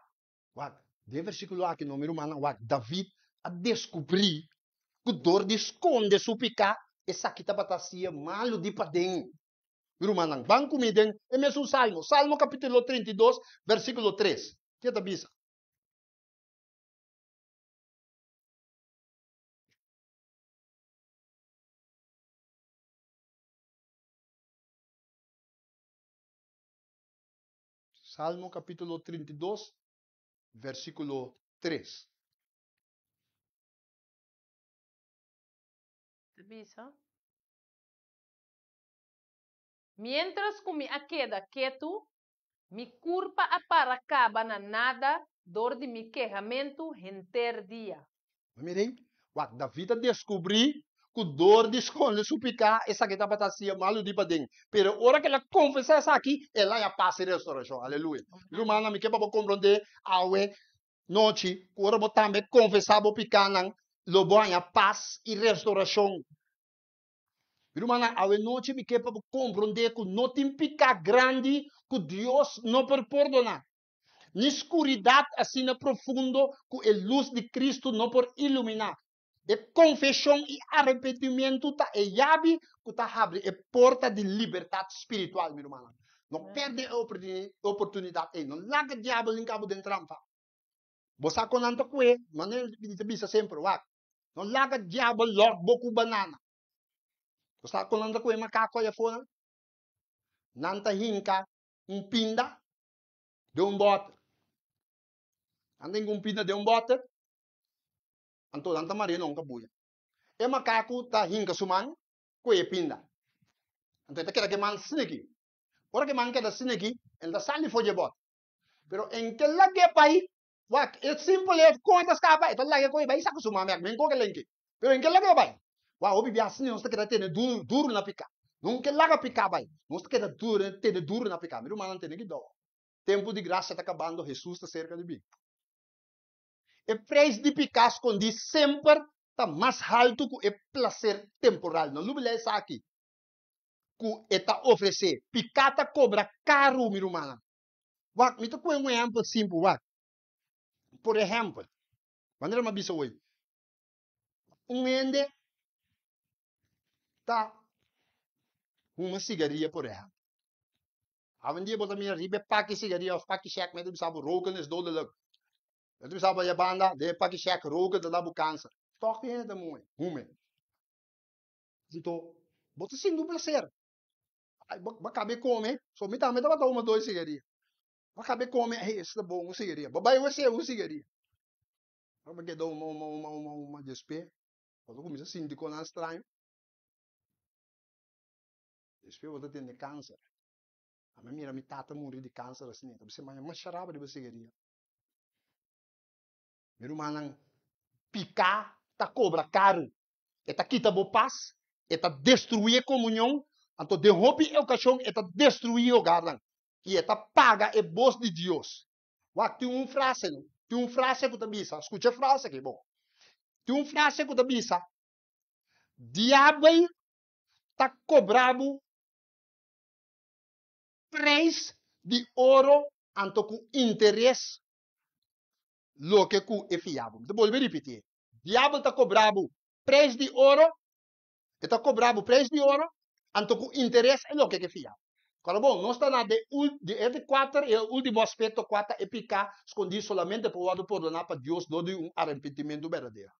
Wak, den e versíkulo aki no, mi rumannan, wak, David a deskubrí ku dor di skonde su piká, esaki tabata hasié malu di paden. Mi rumannan, ban ku mi den e mesun salmo, Salmo kapítulo 32, versíkulo 3. Ke ta bisa? Salmo kapítulo 32, versíkulo 3. Ta bisa? Miéntras ku mi a keda ketu, mi kurpa a para kaba na nada dor di mi kehamentu henter dia. Bo mira ei? Wak, David a deskubrí ku dor di skonde su piká, esaki tabata hasié malu di paden. Pero ora ku el a konfesá esaki, el a haña pas i restorashon. Aleluya! Rumannan, mi ke pa bo komprondé awe nochi ku ora bo tambe konfesá bo pikánan, lo bo haña pas i restorashon. Mi rumannan, awe nochi mi ke pa bo komprondé ku no tin piká grandi ku Dios no por pordoná, ni skuridat asina profundo ku e lus di Kristu no por iluminá. E konfeshon i arepentimentu ta e yabi ku ta habri e porta di libertat spiritual, mi rumannan. No pèrdè e oportunidat ei. No laga diabel hinka bo den trampa. Bo sa kon nan ta kue, manera mi ta bisa semper, wak, no laga diabel lòk bo ku banana. Bo sa kon nan ta kue makako ei afonan? Nan ta hinka un pinda den un bòter. Nan ta hinka un pinda den un bòter, Anto nan ta maria na un kabuya. E makaku ta hinka su man ku e pinda. Anto e ta keda ku e man sniki. Ora ku e man keda sniki, el ta sali for dje bòt. Pero en ke lag'é bai, wak, e simpel e kon e ta skapa, e ta lag'é kon e bai saka su man bèk, men kon ke lenke. Pero en ke lag'é bai, wak, hopi biaha asina nos ta keda tene duru, duru na piká. No ke laga piká bai, nos ta keda duru, tene duru na piká. Mi rumannan tene kidó. Tempu di grasia ta kabando, Hesus ta serka di bin. E preis di piká skondí semper ta mas haltu ku e plaser temporal. No lubidá esaki ku e ta ofresé. Piká ta kobra karu, mi rumannan. Wak, mi ta pone un ehèmpel simpel, wak. Por ehèmpel, manera mi a bisa hoy, un hende ta huma sigaria, por ehèmpel. Awendia bo ta mira riba e paki sigaria of paki shek mi ta bisa bo roken is dodelijk. Mi ta bisa bo e banda den e paki shek roken ta da bo kanser. Tòg tin hende ta muhe, hume. Anto bo ta sinti un plaser. Ai bo bo kabe kome, so mi tambe tabata huma dos sigaria. Bo kabe kome, hey esta ta bon un sigaria. Bo bai wc un sigaria. Bo keda huma huma huma huma huma despues bo ta kuminsa sinti konan straño. Despues bo ta tende kanser. Ami a mira mi tata muri di kanser asina. Ta bisa maña masha raba riba sigaria. Mi rumannan, piká ta kobra karu. E ta kita bo pas, e ta destruí e komunion, anto den hopi okashon e ta destruí hogarnan i e ta paga e bos di Dios. Wak, tin un frase, no? Tin un frase ku ta bisa, skucha e frase aki bon. Tin un frase ku ta bisa, Diabel ta kobra bo preis di oro anto ku interes loke ku e fia bo. Mi ta bolbe ripitié, Diabel ta kobra bo preis di oro, e ta kobra bo preis di oro anto ku interes e loke ku e fia bo. Kòrda bon, nos ta na de di e di kuater i e último aspekto kua ta e piká skondí solamente por wòrdu pordoná pa Dios dor di un arepentimentu berdadero.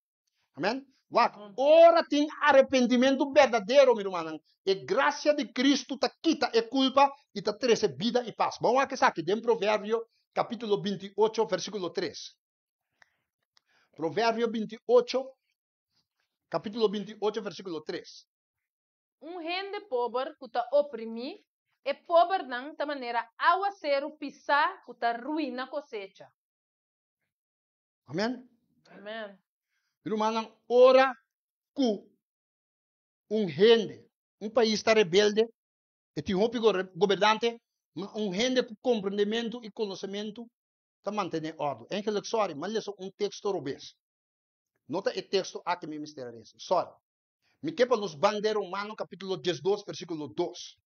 Amen. Wak, ora tin arepentimentu berdadero, mi rumannan, e grasia di Kristu ta kita e kulpa i ta trese bida i pas. Bon wak esaki den Proverbio kapítulo 28, versíkulo 3. Proverbio 28, kapítulo 28, versíkulo 3. Un hende pober ku ta oprimí e pobernan ta manera awaseru pisá ku ta ruina kosecha. Amen. Amen. Mi rumannan, ora ku un hende, un pais ta rebelde, e tin hopi gobernante, ma un hende ku komprendementu i konosementu ta mantené òrdu. Eigenlijk, sorry, mi a lesa un teksto robes. No ta e teksto aki mi mester a lesa. Sorry. Mi ke pa nos ban den Romano kapítulo diesdos, versíkulo dos.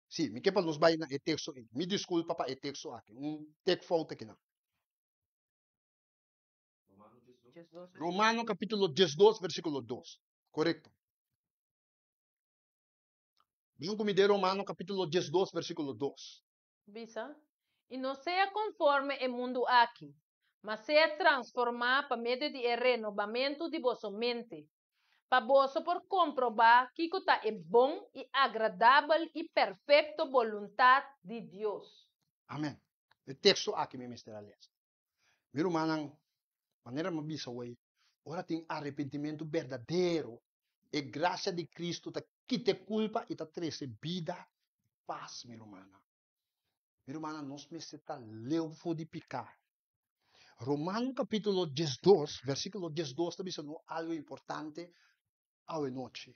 Sí, mi ke pa nos bai na e teksto ei. Mi diskulpa pa e teksto aki, un tek fout akinan. Romano kapítulo 12, versíkulo 2. Korekto. Bin ku mi den Romano kapítulo 12, versíkulo 2. Bisa, I no sea konforme e mundu aki, ma sea transformá pa medio di e renobamentu di boso mente, pa boso por komprobá kiko ta e bon i agradabel i perfekto boluntat di Dios. Amen. E teksto aki mi mester a lesa. Mi rumannan, manera mi a bisa awor, ora tin arepentimentu berdadero, e grasia di Kristu ta kita e kulpa i ta trese bida i pas, mi rumannan. Mi rumannan, nos mester ta leu for di piká. Romano kapítulo 12, versíkulo 12 ta bisa nos algu importante awe nochi.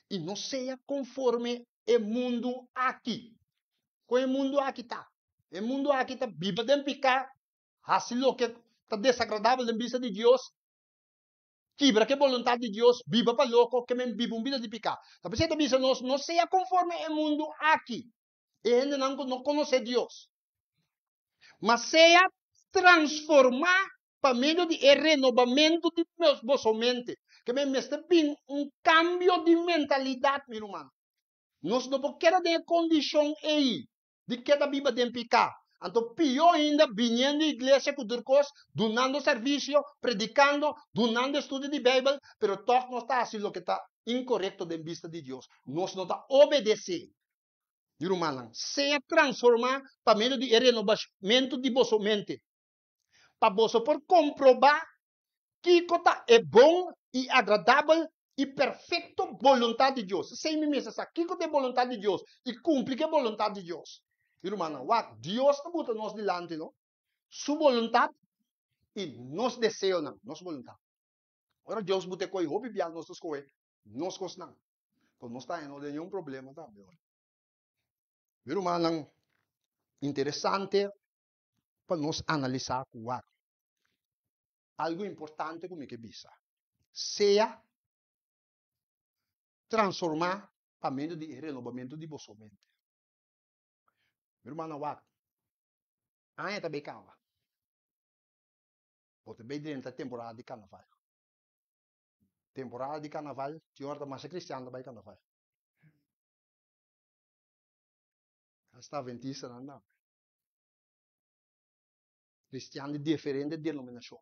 I no sea konforme e mundu aki. Kon e mundu aki ta? E mundu aki ta biba den piká, hasi loke ta desagradabel den bista di Dios, kibra ku e boluntat di Dios, biba pa loko, ke men biba un bida di piká. Ta p'esei ta bisa nos, no sea konforme e mundu aki, e hendenan ku no konosé Dios, ma sea transformá pa medio di e renobamentu di boso mente. Ke men mester bin un kambio di mentalidat, mi ruman. Nos no por keda den e kondishon ei di keda biba den piká. Anto pió ainda biniendo iglesia ku tur kos, dunando servisio, predikando, dunando estudio di Beibel, pero tòg nos ta hasi loke ta inkorekto den bista di Dios. Nos no ta obedesé. Mi rumannan, sea transformá pa medio di e renobamentu di boso mente, pa boso por komprobá kiko ta e bon i agradabel i perfekto boluntat di Dios. Esei mi mester sa, kiko ta e boluntat di Dios i kumpli ku e boluntat di Dios. Mi rumannan, wak, Dios ta buta nos dilanti, no? Su boluntat i nos deseonan, nos boluntat. Ora Dios buta e koi hopi bia nos ta skohe nos kosnan. Pero nos ta no den niun problema tambe ora. Mi rumannan, interesante pa nos analisá ku wak. Algu importante ku mi ke bisa, sea transformá pa medio di e renobamentu di boso mente. Mi rumannan wak, aña ta bay kaba. Bo ta bay drenta temporada di karnaval. Temporada di karnaval, tin ora ta masha kristian ta bay karnaval. Hasta adventistanan tambe. Kristian di diferente denominashon.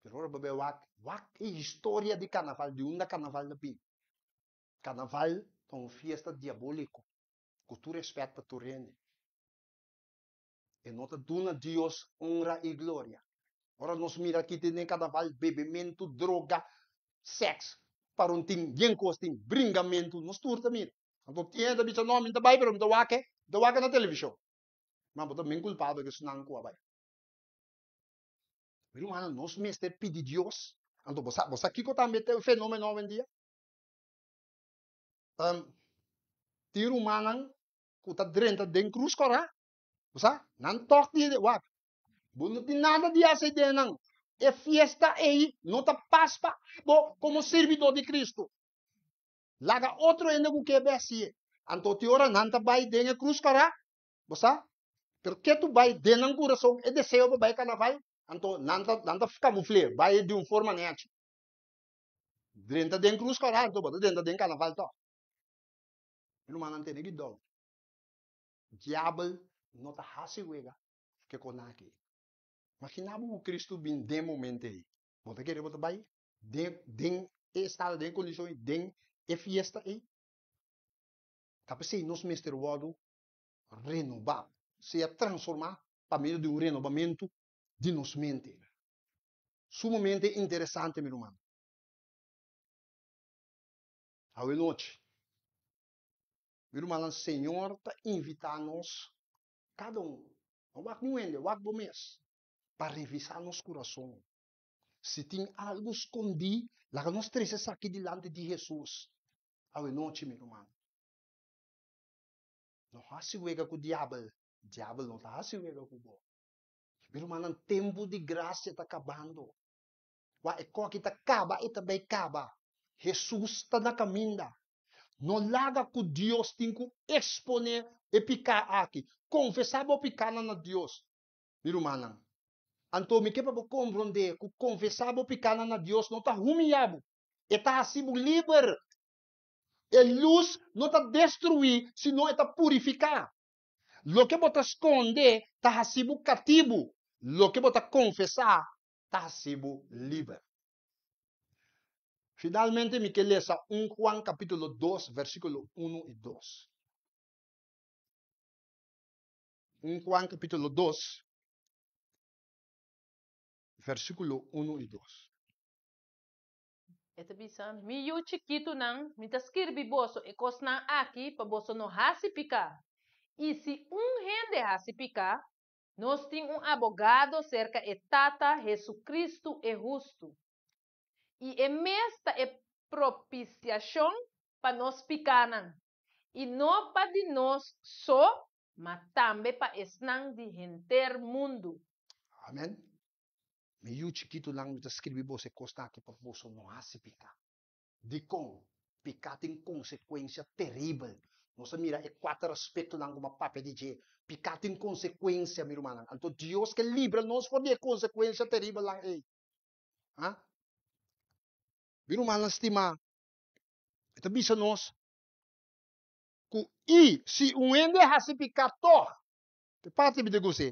Pero ora bo bai wak, wak e historia di karnaval, di unda karnaval ta bin. Karnaval ta un fiesta diabóliko, ku tur rèspèt pa tur hende. E no ta duna Dios honra i gloria. Ora nos mira aki tin den karnaval bebementu, droga, sèks, parontin, bien kos tin, bringamentu, nos tur ta mira. Anto tin hende ta bisa, no, mi ta bai pero mi ta wak e, mi ta wak e na televishon. Ma bo ta men kulpabel ku esnan ku a bai. Mi rumannan, nos mester pidi Dios. Anto bo sa, bo sa kiko tambe ta un fenomeno awendia? Um, tin rumannan ku ta drenta den krus kòrá. Bo sa? Nan tòg di wak. Bo no tin nada di hasi den nan. E fiesta ei no ta pas pa abo komo sirbidó di Kristu. Laga otro hende ku ke bèsié. Anto tin ora nan ta bai den e krus kòrá, bo sa? Pero ke tu bai den nan kurason e deseo pa bai karnaval, anto nan ta nan ta kamufl'é, bai di un forma nèchi. Drenta den krus kòrá, anto bo ta drenta den karnaval tòg. Mi rumannan tene gidou. Diabel no ta hasi wega ke kon aki. Magina bo ku Kristu bin den momento ei. Bo ta kere bo ta bai den den e estado, den e kondishon ei, den e fiesta ei? Ta p'esei nos mester wòrdu renobá, sea transformá pa medio di un renobamentu di nos mente. Sumamente interesante, mi ruman. Awe nochi, mi rumannan, Señor ta invitá nos kada un, no wak niun hende, wak bo mes, pa revisá nos kurason. Si tin algu skondí, laga nos trese esaki dilanti di Hesus awe nochi, mi ruman. No hasi wega ku diabel, diabel no ta hasi wega ku bo. Mi rumannan, tempu di grasia ta kabando. Wak e koki ta kaba, e ta bai kaba. Hesus ta na kaminda. No laga ku Dios tin ku eksponé e piká aki. Konfesá bo pikánan na Dios, mi rumannan. Anto mi ke pa bo komprondé ku konfesá bo pikánan na Dios no ta humiyá bo, e ta hasi bo liber. E lus no ta destruí, sino e ta purifiká. Loke bo ta skonde ta hasi bo katibu, loke bo ta konfesá ta hasi bo liber. Finalmente mi ke lesa un Juan kapítulo dos versíkulo unu i dos. Un Juan kapítulo dos versíkulo unu i dos. E ta bisa, Mi yu chikitunan, mi ta skirbi boso e kosnan aki pa boso no hasi piká. I si un hende hasi piká, Nos tin un abogado serka e Tata, Hesukristu e hustu. I e mes ta e propisiashon pa nos pikánan, i no pa di nos so, ma tambe pa esnan di henter mundu. Amen. Mi yu chikitunan, mi ta skribi boso e kosnan aki pa boso no hasi piká. Dikon? Piká tin konsekuensia teribel. Nos a mira e kuater aspektonan ku mi a papia di dje. Piká tin konsekuensia, mi rumannan. Anto Dios ke libra nos for di e konsekuensia teribelnan ei. Ha? Mi rumannan stimá, e ta bisa nos ku i si un hende hasi piká tòg, te parti mi ta gust'é,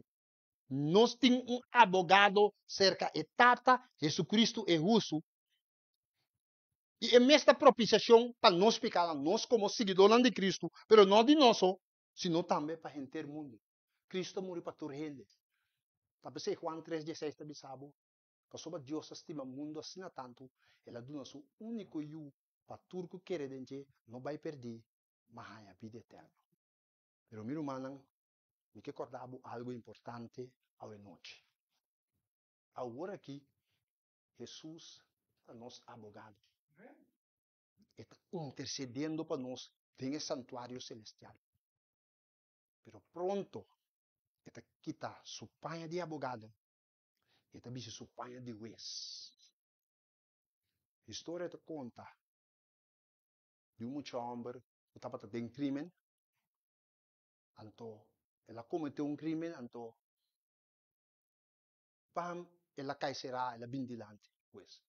nos tin un abogado serka e Tata, Hesukristu e hustu, I e mes ta propisiashon pa nos pikanan, nos komo siguidónan di Kristu, pero no di nos so, sino tambe pa henter mundu. Kristu a muri pa tur hende. Ta p'esei Juan tres dieseis ta bisa bo, Pasobra Dios a stima mundu asina tantu, el a duna su úniko Yu pa tur ku kere den dje no bai pèrdí, ma haña bida eterno. Pero mi rumannan, mi ke kòrda bo algu importante awe nochi. Awor aki Hesus ta nos abogado. E ta intercediendo pa nos den e santuario celestial. Pero pronto e ta kita su paña di abogado i e ta bisti su paña di hues. Historia ta conta di un mucha homber cu tabata den crimen, anto el a comete un crimen, anto Pam el a kai será, el a bin dilanti hues.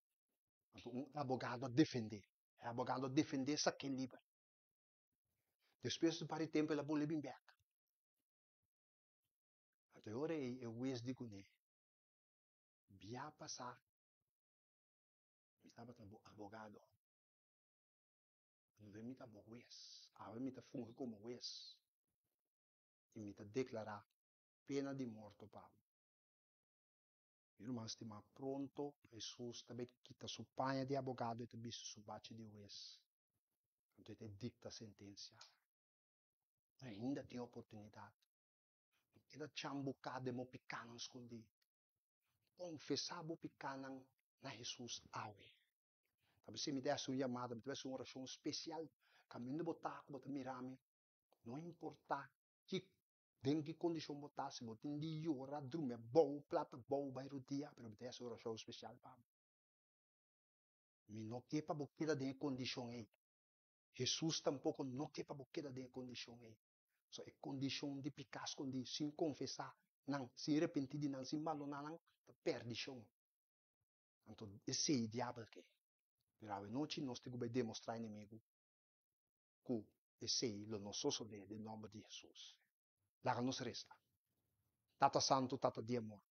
Anto un abogado a defendé. E abogado a defendé sak'é liber. Despues di un par di tempu el a bolbe bin bèk. Anto e ora ei e hues di kuné, Bia pasá mi tabata bo abogado, awe mi ta bo hues, awe mi ta fungi komo hues i mi ta deklará pena di morto pa bo. Mi ruman stimá, pronto Hesus ta bai kita su paña di abogado i ta bisti su bachi di hues. Anto e ta dikta sentensia. Ainda tin oportunidat. No keda chambuká den bo pikánan skondí. Konfesá bo pikánan na Hesus awe. Ta p'esei mi ta hasi un yamada, mi ta hasi un orashon spesial. Kaminda bo ta ku bo ta mira mi, no importá ki Den ki kondishon bo ta, si bo tin di yora, drumi abou, plat abou, bai rudia, pero mi ta hasi orashon spesial pa bo. Mi no ke pa bo keda den e kondishon ei. Hesus tampoko no ke pa bo keda den e kondishon ei. So e kondishon di piká skondí, sin konfesá nan, sin repentí di nan, sin bandoná nan, ta pèrdishon. Anto esei diabel ke. Pero awenochi nos tin ku bai demostrá enemigu ku esei lo no sosodé den nòmber di Hesus. Laga nos resa. Tata Santu, Tata di amor,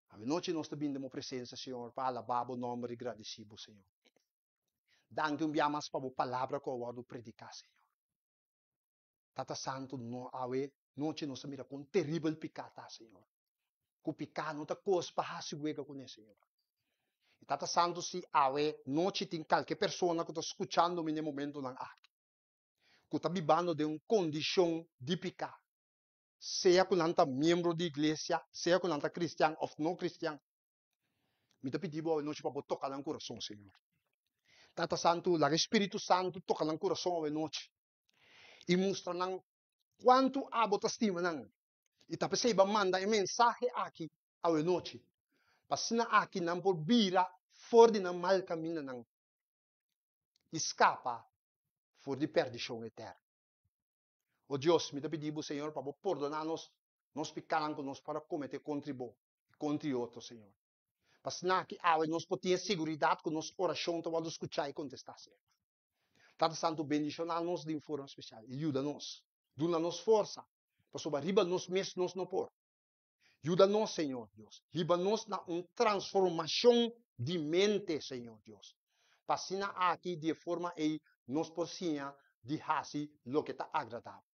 awenochi nos ta bini den bo presensia, Señor, pa alabá bo nòmber i gradisí bo, Señor. Danki un bia mas pa bo palabra ku a wòrdu prediká, Señor. Tata Santu, no awe nochi nos ta mira kon teribel piká ta, Señor. Ku piká no ta kos pa hasi wega kuné, Señor. I Tata Santu, si awe nochi tin kalke persona ku ta skuchando mi na e momentunan aki, ku ta bibando den un kondishon di piká, sea ku nan ta miembro di iglesia, sea ku nan ta kristian òf no kristian, Mi ta pidi bo awe nochi pa bo toka nan kurason, Señor. Tata Santu, laga e Spiritu Santu toka nan kurason awe nochi i mustra nan kuantu abo ta stima nan. I ta p'esei bo a manda e mensahe aki awe nochi, pa asina aki nan por bira for di nan mal kamindanan i skapa for di pèrdishon eterno. O Dios, mi ta pidi bo, Señor, pa bo pordoná nos nos pikánan ku nos por a kometé kontri bo i kontri otro, Señor. Pa asina aki awe nos por tin e siguridat ku nos orashon ta wòrdu skuchá i kontestá, Señor. Tata Santu, bendishoná nos di un forma spesial i yuda nos. Duna nos forsa, pasobra riba nos mes nos no por. Yuda nos, Señor Dios. Hiba nos na un transformashon di mente, Señor Dios. Pa asina aki, di e forma ei, nos por siña di hasi loke ta agradá Bo.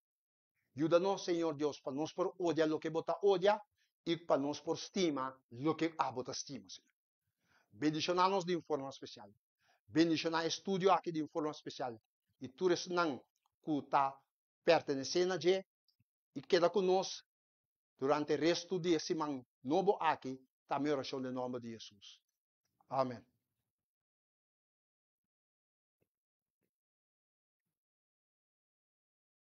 Yuda nos, Señor Dios, pa nos por odia loke Bo ta odia i pa nos por stima loke Abo ta stima, Señor. Bendishoná nos di un forma spesial. Bendishoná e studio aki di un forma spesial i tur esnan ku ta pertenesé na dje i keda ku nos. Durante restu di e siman nobo aki ta mi orashon den nòmber di Hesus. Amen.